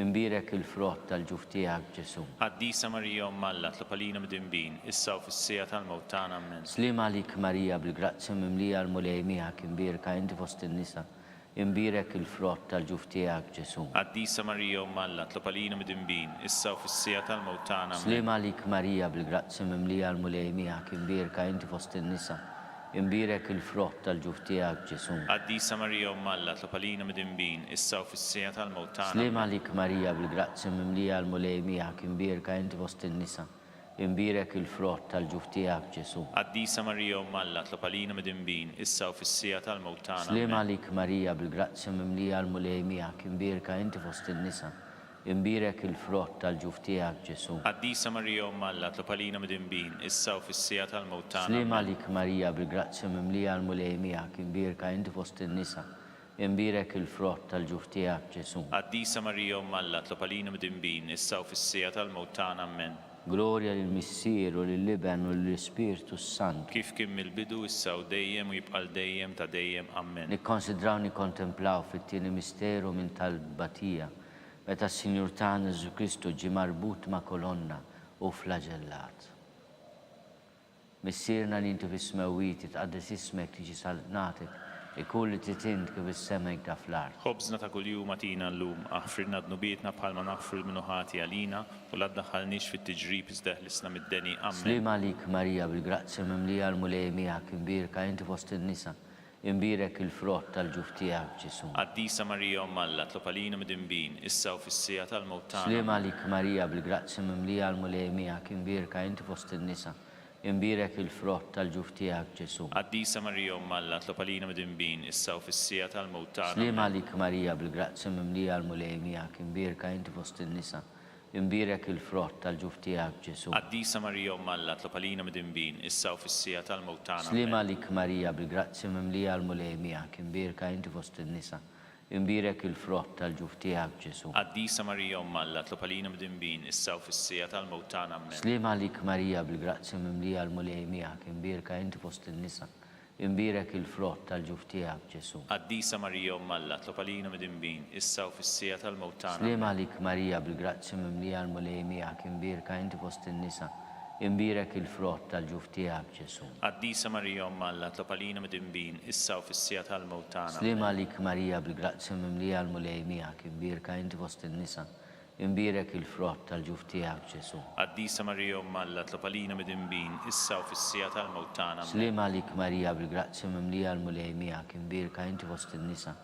imbierek il-frott tal-ġuf tiegħek, Ġesù. Qaddisa Marija Omm Alla, tlob għalina midinbin, issa u fis-siegħa tal-mewt tagħna. Ammen. Sliem għalik Marija, bil-grazzja mimlija l-Mulej miegħek, imbierka inti fost in-nisa, Imbierek il-frott tal-ġuf tiegħek, Ġesù. Qaddisa Marija Omm Alla, tlob għalina midinbin, issa u fis-siegħa tal-mewt tagħna. Ammen. Sliem għalik Marija, bil-grazzja mimlija l-Mulej miegħek, imbierka inti fost in-nisa, imbierek il-frott tal-ġuf tiegħek, Ġesù. Qaddisa Marija Omm Alla, tlob għalina midinbin, issa u fis-siegħa tal-mewt tagħna. Sliem Ammen. għalik Marija, bil-grazzja mimlija l-Mulej miegħek, imbierka inti fost in-nisa, Imbierek il-frott tal-ġuf tiegħek, Ġesù. Qaddisa Marija Omm Alla, tlob għalina midinbin, issa u fis-siegħa tal-mewt tagħna. Sliem Ammen. għalik Marija, bil-grazzja mimlija l-Mulej miegħek, imbierka inti fost in-nisa, imbierek il-frott tal-ġuf tiegħek, Ġesù. Qaddisa Marija Omm Alla, tlob għalina midinbin, issa u fis-siegħa tal-mewt tagħna. Sliem Ammen. għalik Marija, bil-grazzja mimlija l-Mulej miegħek, imbierka inti fost in-nisa, Imbierek il-frott tal-ġuf tiegħek, Ġesù. Qaddisa Marija Omm Alla, tlob għalina midinbin, issa u fis-siegħa tal-mewt tagħna. Ammen. Glorja lill-Missier u lill-Iben u lill-Ispirtu s-Santu. Kif kien mill-bidu, issa u dejjem, u jibqa' għal dejjem ta' dejjem. Ammen. Nikkonsidraw nikkontemplaw fit-tieni misteru minn tal-tbatija, meta s-Sinjur tagħna Ġesù Kristu ġie marbut ma' kolonna u flaġellat. Missierna li inti fis-smewwiet, jitqaddes ismek, tiġi saltnatek, ikun li trid int kif fis-sema hekk da fl-art. Ħobżna ta' kuljum agħtina llum, aħfrilna dnubietna bħalma naħfru 'l min hu ħati għalina, u la ddaħħalniex fit-tiġrib iżda eħlisna mid-deni. Ammen. Sliem għalik Marija, bil-grazzja mimlija l-Mulej miegħek, imbierka inti fost in-nisa, imbierek il-frott tal-ġuf tiegħek, Ġesù. Qaddisa Marija Omm Alla, tlob għalina midinbin, issa u fis-siegħa tal-mewt tagħna. Sliem Ammen. għalik Marija, bil-grazzja mimlija l-Mulej miegħek, imbierka inti fost in-nisa, Imbierek il-frott tal-ġuf tiegħek, Ġesù. Qaddisa Marija Omm Alla, tlob għalina midinbin, issa u fis-siegħa tal-mewt tagħna. Sliem Ammen. għalik Marija, bil-grazzja mimlija l-Mulej miegħek, imbierka inti fost in-nisa, Imbierek il-frott tal-ġuf tiegħek, Ġesù. Qaddisa Marija Omm Alla, tlob għalina midinbin, issa u fis-siegħa tal-mewt tagħna. Sliem Ammen. għalik Marija, bil-grazzja mimlija l-Mulej miegħek, imbierka inti fost in-nisa, imbierek il-frott tal-ġuf tiegħek, Ġesù. Qaddisa Marija Omm Alla, tlob għalina midinbin, issa u fis-siegħa tal-mewt tagħna. Ammen. Sliem għalik Marija, bil-grazzja mimlija l-Mulej miegħek, imbierka inti fost in-nisa, Imbierek il-frott tal-ġuf tiegħek, Ġesù. Qaddisa Marija Omm Alla, tlob għalina midinbin, issa u fis-siegħa tal-mewt tagħna. Sliem Ammen. għalik Marija, bil-grazzja mimlija l-Mulej miegħek, imbierka inti fost in-nisa, imbierek il-frott tal-ġuf tiegħek, Ġesù. Qaddisa Marija Omm Alla, tlob għalina midinbin, issa u fis-siegħa tal-mewt tagħna. Sliem Ammen. għalik Marija, bil-grazzja mimlija l-Mulej miegħek, imbierka inti fost in-nisa, Imbierek il-frott tal-ġuf tiegħek, Ġesù. Qaddisa Marija Omm Alla, tlob għalina midinbin, issa u fis-siegħa tal-mewt tagħna. Ammen. Sliem għalik Marija, bil-grazzja mimlija l-Mulej miegħek, imbierka inti fost in-nisa,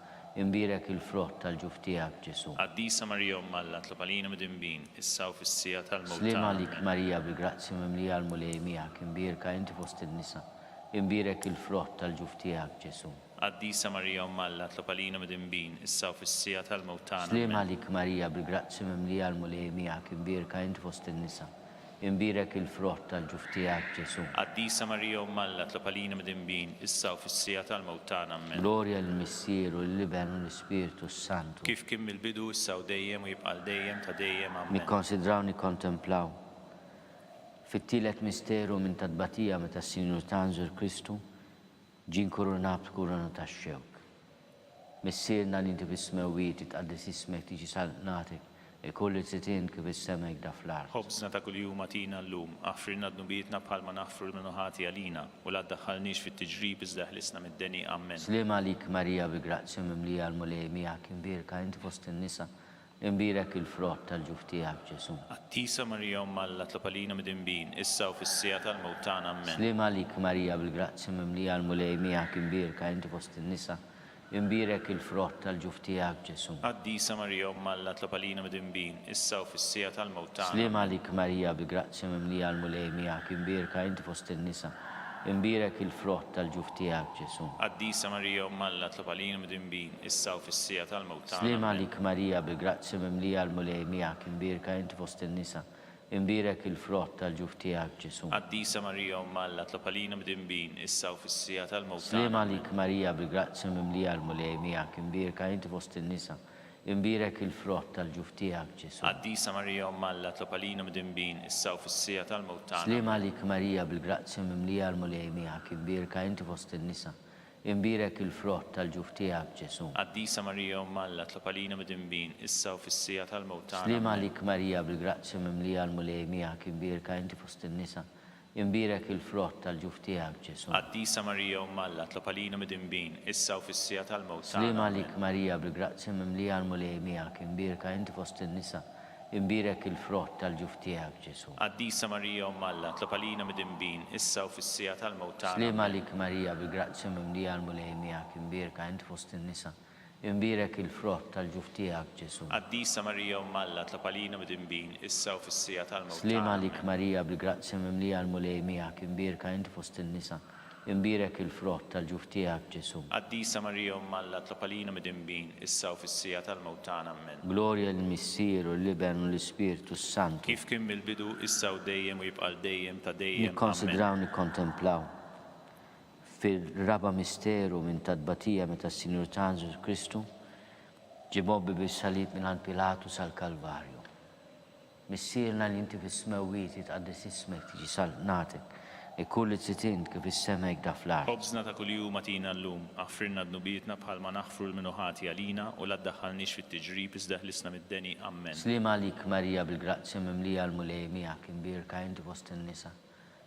imbierek il-frott tal-ġuf tiegħek, Ġesù. Qaddisa Marija Omm Alla, tlob għalina midinbin, issa u fis-siegħa tal-mewt Sliem tagħna. għalik Ammen. Marija, bil-grazzja mimlija l-Mulej miegħek, imbierka inti fost in-nisa, imbierek il-frott tal-ġuf tiegħek, Ġesù. Qaddisa Marija Omm Alla, tlob għalina midinbin, issa u fis-siegħa tal-mewt tagħna. Sliem Ammen. għalik Marija, bil-grazzja mimlija l-Mulej miegħek, imbierka int fost in-nisa, imbierek il-frott tal-ġuf tiegħek, Ġesù. Qaddisa Marija Omm Alla, tlob għalina midinbin, issa u fis-siegħa tal-mewt tagħna. Ammen. Glorja lill-Missier u lill-Iben u l-Ispirtu s-Santu. Kif kien mill-bidu, issa u dejjem, u jibqa' għal dejjem ta' dejjem. Ammen. Nikkonsidraw nikkontemplaw fit-tielet misteru minn ta' tbatija meta s-Sinjur tagħna Ġesù Kristu Ġie nkurunat b'kuruna tax-xewk. Missierna li inti fis-smewwiet, jitqaddes ismek, tiġi saltnatek, ikun li trid int kif fis-sema hekk da fl-art. Ħobżna ta' kuljum agħtina llum, aħfrilna dnubietna bħalma naħfru 'l min hu ħati għalina, u la ddaħħalniex fit-tiġrib iżda eħlisna mid-deni. Ammen. Sliem għalik Marija bi grazzja mimlija l-Mulej miegħek, imbierka inti fost in-nisa, Imbierek il-frott tal-ġuf tiegħek, Ġesù. Qaddisa Marija Omm Alla tlob għalina midinbin, issa u fis-siegħa tal-mewt tagħna. Ammen. Sliem għalik Marija bil-grazzja mimlija l-Mulej miegħek imbierka inti fost in-nisa, imbierek il-frott tal-ġuf tiegħek, Ġesù. Qaddisa Marija Omm Alla tlob għalina midinbin, issa u fis-siegħa tal-mewt tagħna. Sliem Ammen. għalik Marija bil-grazzja mimlija l-Mulej miegħek imbierka inti fost in-nisa, Imbierek il-frott tal-ġuf tiegħek, Ġesù. Qaddisa Marija Omm Alla tlob għalina midinbin, issa u fis-siegħa tal-mewt tagħna. Sliem Ammen. għalik Marija, bil-grazzja mimlija l-Mulej miegħek, imbierka inti fost in-nisa, imbierek il-frott tal-ġuf tiegħek, Ġesù. Qaddisa Marija Omm Alla tlob għalina midinbin, issa u fis-siegħa tal-mewt Sliem tagħna. Ammen. għalik Marija, bil-grazzja mimlija l-Mulej miegħek, imbierka inti fost in-nisa, Imbierek il-frott tal-ġuf tiegħek, Ġesù. Qaddisa Marija Omm Alla, tlob għalina midinbin, issa u fis-siegħa tal-mewt tagħna. Sliem Ammen. għalik Marija, bil-grazzja mimlija l-Mulej miegħek, imbierka inti fost in-nisa, imbierek il-frott tal-ġuf tiegħek, Ġesù. Qaddisa Marija Omm Alla, tlob għalina midinbin, issa u fis-siegħa tal-mewt tagħna. Sliem Ammen. għalik Marija, bil-grazzja mimlija l-Mulej miegħek, imbierka inti fost in-nisa, Imbierek il-frott tal-ġuf tiegħek, Ġesù. Qaddisa Marija Omm Alla, tlob għalina midinbin, issa u fis-siegħa tal-mewt tagħna. Sliem Ammen. għalik Marija, bil-grazzja mimlija l-Mulej miegħek, imbierka inti fost in-nisa, imbierek il-frott tal-ġuf tiegħek, Ġesù. Qaddisa Marija Omm Alla, tlob għalina midinbin, issa u fis-siegħa tal-mewt tagħna. Sliem Ammen. għalik Marija, bil-grazzja mimlija l-Mulej miegħek, imbierka inti fost in-nisa, Imbierek il-frott tal-ġuf tiegħek, Ġesù. Qaddisa Marija Omm Alla, tlob għalina midinbin, issa u fis-siegħa tal-mewt Sliem tagħna. għalik Ammen. Marija, bil-grazzja mimlija l-Mulej miegħek, imbierka inti fost in-nisa, imbierek il-frott tal-ġuf tiegħek, Ġesù. Qaddisa Marija Omm Alla, tlob għalina midinbin, issa u fis-siegħa tal-mewt tagħna. Ammen. Glorja lill-Missier u l-Iben u l-Ispirtu s-Santu. Kif kien mill-bidu, issa u dejjem u jibqa' għal dejjem ta' dejjem. Ammen. Nikkonsidraw nikkontemplaw. Fir-raba' misteru minn ta' tbatija meta s-Sinjur tagħna Ġesù Kristu ġie mgħobbi bis-salib mingħand Pilatu sal-Kalvarju. Missierna li inti fis-smewwiet, jitqaddes ismek, tiġi saltnatek, ikun li trid int kif fis-sema hekk da fl-art. Ħobżna ta' kuljum agħtina llum, aħfrilna dnubietna bħalma naħfru 'l min hu ħati għalina, u la ddaħħalniex fit-tiġrib iżda eħlisna mid-deni. Ammen. Sliem għalik Marija bil-grazzja mimlija l-Mulej miegħek, imbierka inti fost in-nisa,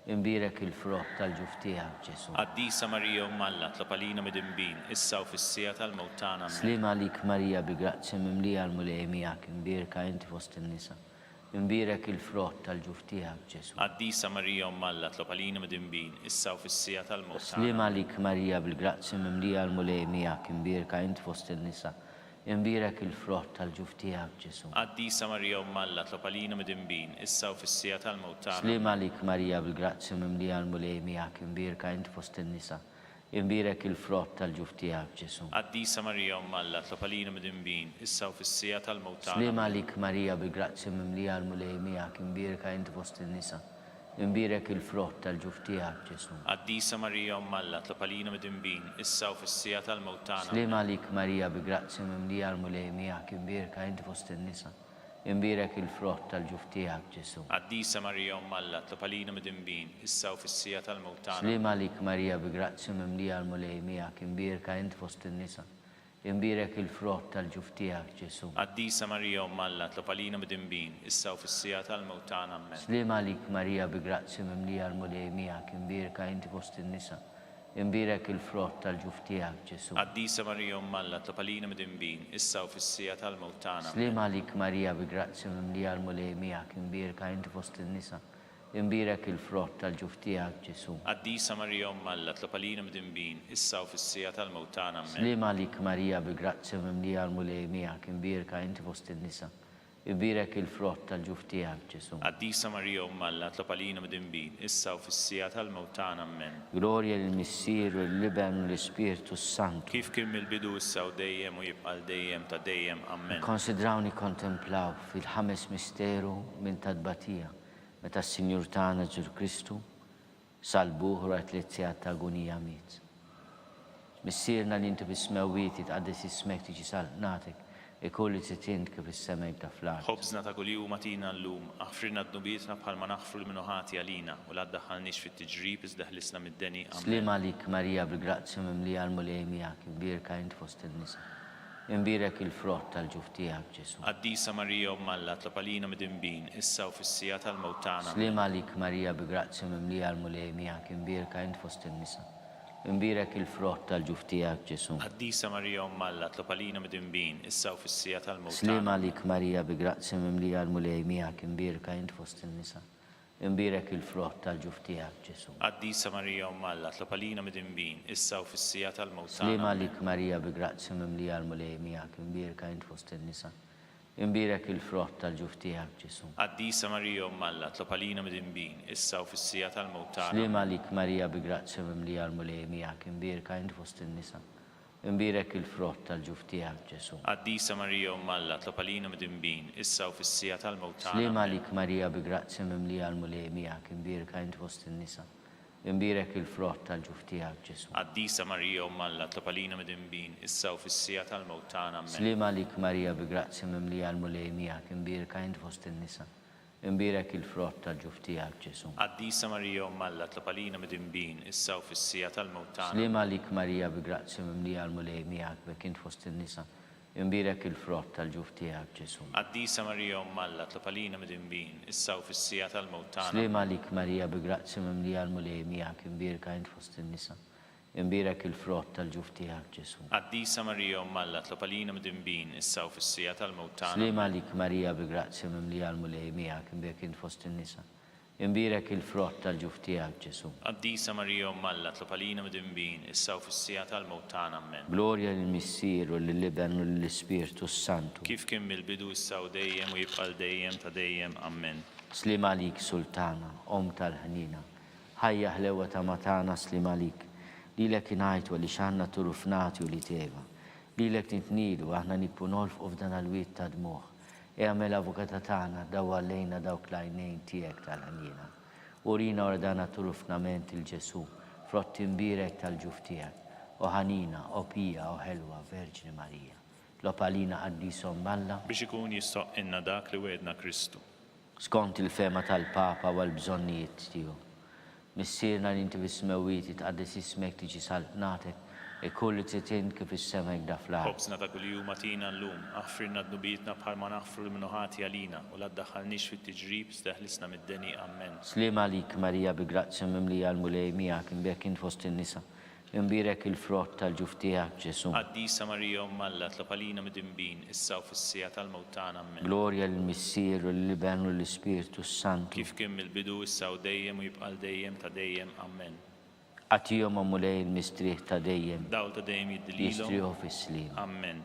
Imbierek il-frott tal-ġuf tiegħek, Ġesù. Qaddisa Marija Omm Alla, tlob għalina midinbin, issa u fis-siegħa tal-mewt tagħna. Ammen. Sliem għalik Marija bi grazzja mimlija l-Mulej miegħek, imbierka inti fost in-nisa, imbierek il-frott tal-ġuf tiegħek, Ġesù. Qaddisa Marija Omm Alla, tlob għalina midinbin, issa u fis-siegħa tal-mewt tagħna. Sliem Ammen. għalik Marija bil-grazzja mimlija l-Mulej miegħek, imbierka inti fost in-nisa, Imbierek il-frott tal-ġuf tiegħek, Ġesù. Qaddisa Marija Omm Alla, tlob għalina midinbin, issa u fis-siegħa tal-mewt tagħna. Sliem Ammen. għalik Marija bil-grazzja mimlija l-Mulej miegħek, imbierka int fost in-nisa. Imbierek il-frott tal-ġuf tiegħek, Ġesù. Qaddisa Marija Omm Alla, tlob għalina midinbin, issa u fis-siegħa tal-mewt tagħna. Sliem għalik Marija bi grazzja mimlija l-Mulej miegħek, imbierka int fost in-nisa, imbierek il-frott tal-ġuf tiegħek, Ġesù. Qaddisa Marija Omm Alla, tlob għalina midinbin, issa u fis-siegħa tal-mewt tagħna. Sliem għalik Marija bi grazzja mimlija l-Mulej miegħek, imbierka int fost in-nisa, Imbierek il-frott tal-ġuf tiegħek, Ġesù. Qaddisa Marija Omm Alla, tlob għalina midinbin, issa u fis-siegħa tal-mewt tagħna. Sliem għalik Marija bi grazzja mimlija l-Mulej miegħek, imbierka int fost in-nisa, imbierek il-frott tal-ġuf tiegħek, Ġesù. Qaddisa Marija Omm Alla, tlob għalina midinbin, issa u fis-siegħa tal-mewt tagħna. Ammen. Sliem għalik Marija bi grazzja mimlija l-Mulej miegħek, imbierka inti fost in-nisa, Imbierek il-frott tal-ġuf tiegħek, Ġesù. Qaddisa Marija Omm Alla, tlob għalina midinbin, issa u fis-siegħa tal-mewt tagħna. Ammen. Sliem għalik Marija bi grazzja mimlija l-Mulej miegħek, imbierka inti fost in-nisa, imbierek il-frott tal-ġuf tiegħek, Ġesù. Qaddisa Marija Omm Alla, tlob għalina midinbin, issa u fis-siegħa tal-mewt tagħna. Ammen. Sliem għalik Marija bi grazzja mimlija l-Mulej miegħek, imbierka inti fost in-nisa, Ibierek il-frott tal-ġuf tiegħek, Ġesù. Qaddisa Marija Omm Alla, tlob għalina midinbin, issa u fis-siegħa tal-mewt tagħna. Ammen. Glorja lill-Missier u lill-Iben u l-Ispirtu s-Santu. Kif kien mill-bidu, issa u dejjem, u jibqa' għal dejjem ta' dejjem. Ammen. Nikkonsidraw nikkontemplaw fil-ħames misteru minn ta' tbatija, meta s-Sinjur tagħna Ġesù Kristu Sallbuh wara tliet sigħat ta' agunija miet. Missierna li inti fis-smewwiet jitqaddes ismek tiġi saltnatek, ikun li trid int kif fis-sema jibda fl-art. Ħobżna ta' kuljum agħtina llum, aħfrilna dnubietna bħalma naħfru 'l min hu ħati għalina, u la ddaħħalniex fit-tiġrib iżda ħlisna mid-deni. Ammen. Sliem għalik Marija bil-grazzja mimlija l-Mulej miegħek, imbierka int fost in-nisa. Imbierek il-frott tal-ġuf tiegħek, Ġesù. Qaddisa Marija Omm Alla, tlob għalina midinbin, issa u fis-siegħa tal-mewt tagħna. Ammen. Sliem għalik Marija bi grazzja mimlija l-Mulej miegħek, imbierka int fost in-nisa. Imbierek il-frott tal-ġuf tiegħek, Ġesù. Qaddisa Marija Omm Alla, tlob għalina midinbin, issa u fis-siegħa tal-mewt Sliem tagħna. Ammen. għalik Marija bi grazzja mimlija l-Mulej miegħek, imbierka int fost in-nisa. Imbierek il-frott tal-ġuf tiegħek, Ġesù. Qaddisa Marija Omm Alla, tlob għalina midinbin, issa u fis-siegħa tal-mewt tagħna. Sliem Ammen. għalik Marija bi grazzja mimlija l-Mulej miegħek, imbierka int fost in-nisa. Imbierek il-frott tal-ġuf tiegħek, Ġesù. Qaddisa Marija Omm Alla, tlob għalina midinbin, issa u fis-siegħa tal-mewt tagħna. Sliem Ammen. għalik Marija bi grazzja mimlija l-Mulej miegħek, imbierka int fost in-nisa. Imbierek il-frott tal-ġuf tiegħek, Ġesù. Qaddisa Marija Omm Alla, tlob għalina midinbin, issa u fis-siegħa tal-mewt tagħna. Sliem Ammen. għalik Marija bi grazzja mimlija l-Mulej miegħek, imbierka int fost in-nisa. Imbierek il-frott tal-ġuf tiegħek, Ġesù. Qaddisa Marija Omm Alla, tlob għalina midinbin, issa u fis-siegħa tal-mewt tagħna. Ammen. Sliem għalik Marija bi grazzja mimlija l-Mulej miegħek, imbierka int fost in-nisa. Imbierek il-frott tal-ġuf tiegħek, Ġesù. Qaddisa Marija Omm Alla, tlob għalina midinbin, issa u fis-siegħa tal-mewt tagħna. Sliem għalik Marija bi grazzja mimlija l-Mulej miegħek, b'hekk int fost in-nisa, imbierek il-frott tal-ġuf tiegħek, Ġesù. Qaddisa Marija Omm Alla, tlob għalina midinbin, issa u fis-siegħa tal-mewt tagħna. Sliem għalik Marija bi grazzja mimlija l-Mulej miegħek, imbierka int fost in-nisa, Imbierek il-frott tal-ġuf tiegħek, Ġesù. Qaddisa Marija Omm Alla, tlob għalina midinbin, issa u fis-siegħa tal-mewt tagħna. Sliem Ammen. għalik Marija bi grazzja mimlija l-Mulej miegħek, imbierek int fost in-nisa. Imbierek il-frott tal-ġuf tiegħek, Ġesù. Qaddisa Marija Omm Alla, tlob għalina midinbin, issa u fis-siegħa tal-mewt tagħna. Ammen. Glorja lill-Missier u lill-Iben u lill-Ispirtu s-Santu. Kif kien mill-bidu, issa u dejjem u jibqa' għal dejjem ta' dejjem. Ammen. Sliem għalik Sultana, Omm tal-ħniena, Ħajja ħlewwa tama tagħna sliem għalik. Lilek ingħajtu għaliex għandna turufnati ulied Eva. Lilek nitniedu aħna nibku nolfqu f'dan l-wied ta' dmugħ. Ea mela avukata tagħna dawwar lejna dawk l-għajnejn tiegħek tal-ħniena. Urina wara dan għat-turufnament 'il Ġesù, frott imbierek tal-ġuf tiegħek. O ħanina, o pija, o ħelwa Verġni Marija. Tlob għalina Qaddis Omm Alla. Biex ikun jisthoqqilna dak li wegħedna Kristu. Skont il-fehma tal-Papa u għall-bżonnijiet tiegħu. Missierna li inti fis-smewwiet jitqaddes ismek tiġi saltnatek, ikun li trid int kif fis-sema hekk da fl-art. Ħobżna ta' kuljum agħtina llum, aħfrilna dnubietna bħalma naħfru lil min hu ħati għalina, u la ddaħħalniex fit-tiġrib, iżda eħlisna mid-deni. Ammen. Sliem għalik Marija bi grazzja mimlija l-Mulej miegħek, imbierek int fost in-nisa, Imbierek il-frott tal-ġuf tiegħek, Ġesù. Qaddisa Marija Omm Alla, tlob għalina midinbin, issa u fis-siegħa tal-mewt tagħna. Ammen. Glorja lill-Missier u lill-Iben u lill-Ispirtu s-Santu. Kif kien mill-bidu, issa u dejjem u jibqa' għal dejjem ta' dejjem. Ammen. Agħtihom, o Mulej, il-mistrieħ ta' dejjem. Dawl ta' dejjem jiddi lilhom. Jistrieħu fis-sliem. Ammen.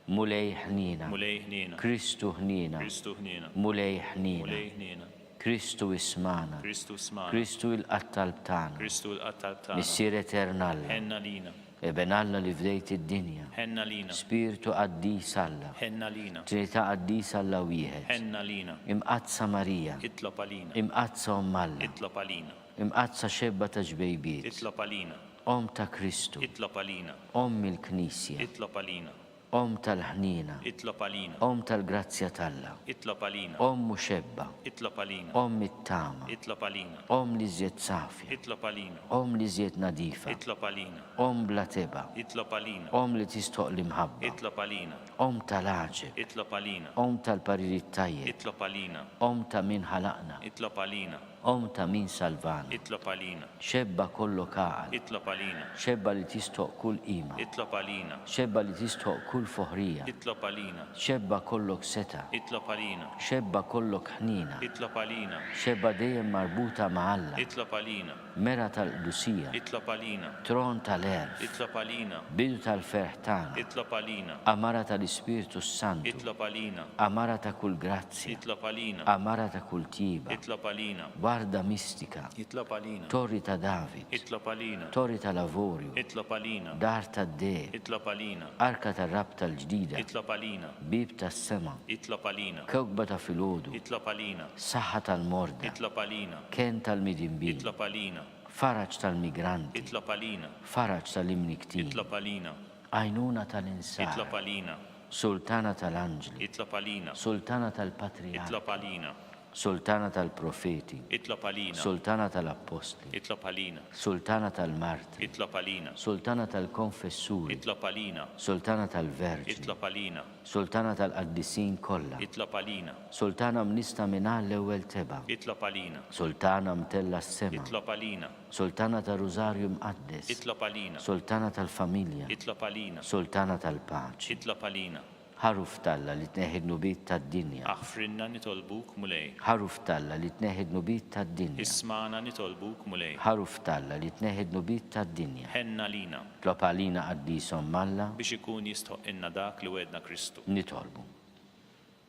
Mulej ħniena. Mulej ħniena. Kristu ħniena. Kristu ħniena. Mulej ħniena. Mulej ħniena. Kristu ismagħna. Kristu ismagħna. Kristu ilqa' t-talb tagħna. Kristu ilqa' t-talb tagħna. Missier etern Alla. Ħenn għalina. Iben Alla li fdejt id-dinja. Ħenn għalina. Spirtu qaddis Alla. Ħenn għalina. Trinità qaddisa Alla wieħed. Ħenn għalina. Imqaddsa Marija. Itlob għalina. Imqaddsa Omm Alla. Itlob għalina. Imqaddsa xebba ta' ġbejbiet. Itlob għalina. Omm ta' Kristu. Itlob għalina. Omm il-Knisja. Itlob għalina. Omm tal-ħniena. Itlob għalina. Omm tal-grazzja t'Alla. Itlob għalina. Omm u xebba. Itlob għalina. Omm it-tama. Itlob għalina. Omm l-iżjed safja. Itlob għalina. Omm l-iżjed nadifa. Itlob għalina. Omm bla tebgħa. Itlob għalina. Omm li tistħoqq l-imħabba. Itlob għalina. Omm tal-għaġeb. Itlob għalina. Omm tal-parir it-tajjeb. Itlob għalina. Omm ta' min ħalaqna. Itlob għalina. Omm ta' min salvana. Itlob għalina. Xebba kollok għaqal. Itlob għalina. Xebba li tistħoqq kull qima. Itlob għalina. Xebba li tistħoqq kull foħrija. Itlob għalina. Xebba kollok setgħa. Itlob għalina. Xebba kollok ħniena. Itlob għalina. Xebba dejjem marbuta ma' Alla. Itlob għalina. Mera tal-qdusija. Itlob għalina. Tron tal-għerf. Itlob għalina. Bidu tal-ferħ tagħna. Itlob għalina. Għamara tal-Ispirtu s-Santu. Itlob għalina. Għamara ta' kull grazzja. Itlob għalina. Għamara ta' kull tjieba. Itlob għalina. Warda mistika. Itlob għalina. Torri ta' David. Itlob għalina. Torri tal-avorju. Itlob għalina. Dar tad-deheb. Itlob għalina. Arka tar-rabta l-ġdida. Itlob għalina. Bieb tas-sema. Itlob għalina. Kewkba ta' filgħodu. Itlob għalina. Saħħa tal-morda. Itlob għalina. Kenn tal-midinbin. Itlob għalina. Faraġ tal-migranti. Itlob għalina. Faraġ tal-imnikktin. Itlob għalina. Għajnuna tal-insara. Itlob għalina. Sultana tal-anġli. Itlob għalina. Sultana tal-patrijarki. Itlob għalina. Sultana tal-profeti. Itlob għalina. Sultana tal-appostli. Itlob għalina. Sultana tal-martri. Itlob għalina. Sultana tal-konfessuri. Itlob għalina. Sultana tal-verġni. Itlob għalina. Sultana tal-qaddisin kollha. Itlob għalina. Sultana mnista mingħal l-ewwel tebgħa. Itlob għalina. Sultana mtellgħa s-sema. Itlob għalina. Sultana tar-Rużarju Mqaddes. Itlob għalina. Sultana tal-familja. Itlob għalina. Sultana tal-paċi. Itlob għalina. Ħaruf t'Alla li tneħħi d-dnubiet tad-dinja. Aħfrilna nitolbuk, Mulej. Ħaruf t'Alla li tneħħi d-dnubiet tad-dinja. Ismagħna nitolbuk, Mulej. Ħaruf t'Alla li tneħħi d-dnubiet tad-dinja. Ħenn għalina. Tlob għalina qaddis Omm Alla. Biex ikun jistħoqqilna dak li wegħedna Kristu. Nitolbu.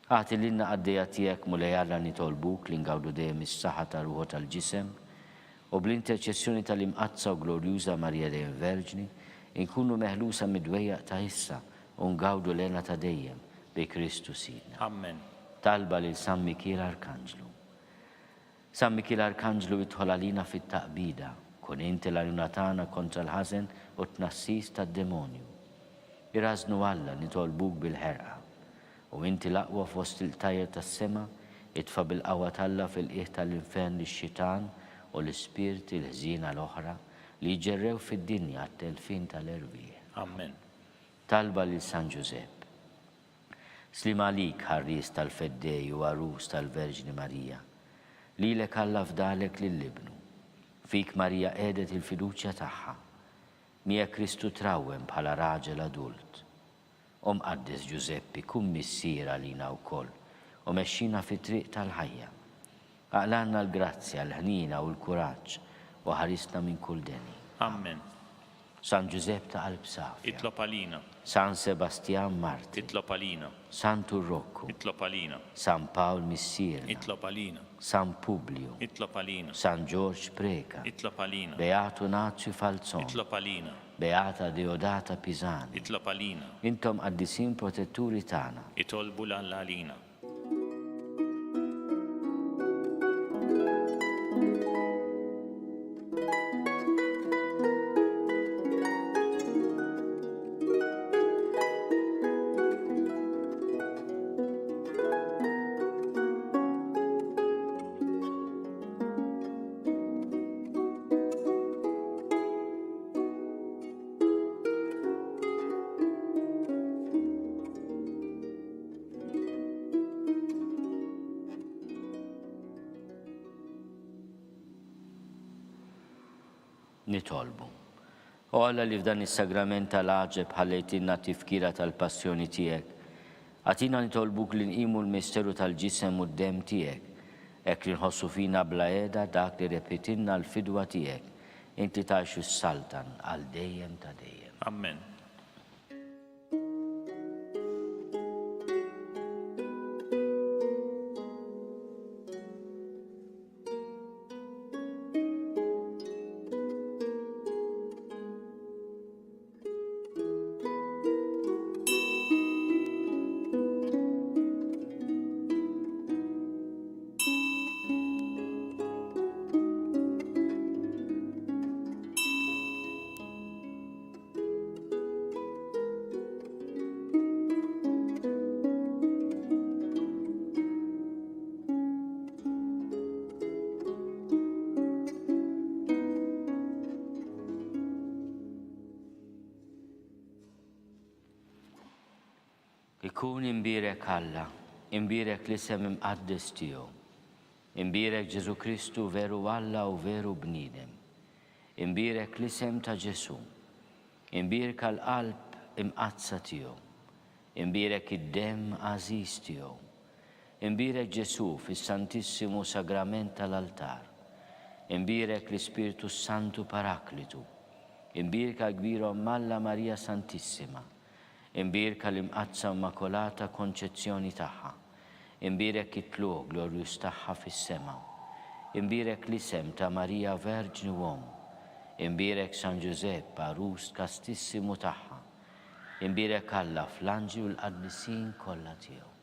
Agħti lilna qaddejja tiegħek, Mulej Alla nitolbuk li ngawdu dejjem is-saħħa ta' ruħ u tal-ġisem, u bl-interċessjoni tal-Imqaddsa u Glorjuża Marija dejjem Verġni, inkunu meħlusa mid-dwejjaq ta' issa u ngawdu l-hena ta' dejjem, bi Kristu Sidna. Ammen. Talba lil San Mikiel Arkanġlu. San Mikiel Arkanġlu idħol għalina fit-taqbida, kun inti l-għajnuna tagħna kontra l-ħażen u t-tnassis tad-demonju. Irażżnu Alla, nitolbuk bil-ħerqa. U inti l-aqwa fost il-qtajjer tas-sema, itfa' bil-qawwa t'Alla fil-qiegħ tal-infern lix-xitan u l-ispirti l-ħżiena l-oħra li jġerrew fid-dinja għat-telfien tal-erwieħ. Ammen. Talba lil San Ġużepp. Sliem għalik, ħarries tal-Feddej u għarus tal-Verġni Marija. Lilek Alla fdalek lil Ibnu. Fik Marija qiegħdet il-fiduċja tagħha. Miegħek Kristu trawwem bħala raġel adult. O Mqaddes Ġużeppi, kun missier għalina wkoll u mexxina fit-triq tal-ħajja. Aqlgħalna l-grazzja, l-ħniena u l-kuraġġ u ħarisna minn kull deni. Ammen. San Ġużepp ta' qalb safja. Itlob għalina. San Sebastjan Martri. Itlob għalina. Santu Rokku. Itlob għalina. San Pawl Missierna. Itlob għalina. San Publiju. Itlob għalina. San Ġorġ Preca. Itlob għalina. Beatu Nazju Falzon. Itlob għalina. Beata Deodata Pisani. Itlob għalina. Intom qaddisin protetturi tagħna. Itolbu 'l Alla għalina. Nitolbu. O Alla li f'dan is-sagrament tal-għaġeb ħallejtilna tifkira tal-passjoni tiegħek, agħtina nitolbuk li nqimu l-misteru tal-ġisem u d-demm tiegħek, hekk li nħossu fina bla qiegħda dak li rebħitilna l-fidwa tiegħek, inti tgħix u ssaltan għal dejjem ta' dejjem. Ammen. Ikun imbierek Alla, imbierek l-isem imqaddes tiegħu. Imbierek Ġesù Kristu veru Alla u veru bniedem. Imbierek l-isem ta' Ġesù. Imbierka l-qalb imqaddsa tiegħu. Imbierek id-demm għażiż tiegħu. Imbierek Ġesù fis-Santissimu Sagrament tal-Altar. Imbierek l-Ispirtu s-Santu Paraklitu. Imbierka l-Kbira Omm Alla Marija Santissima. Imbierka l-Imqaddsa Immakolata Konċezzjoni tagħha. Imbierek it-tlugħ glorjuż tagħha fis-sema. Imbierek l-isem ta' Marija Verġni u Omm. Imbierek San Ġużepp, għarus kastissimu tagħha. Imbierek Alla fl-anġli u l-qaddisin kollha tiegħu.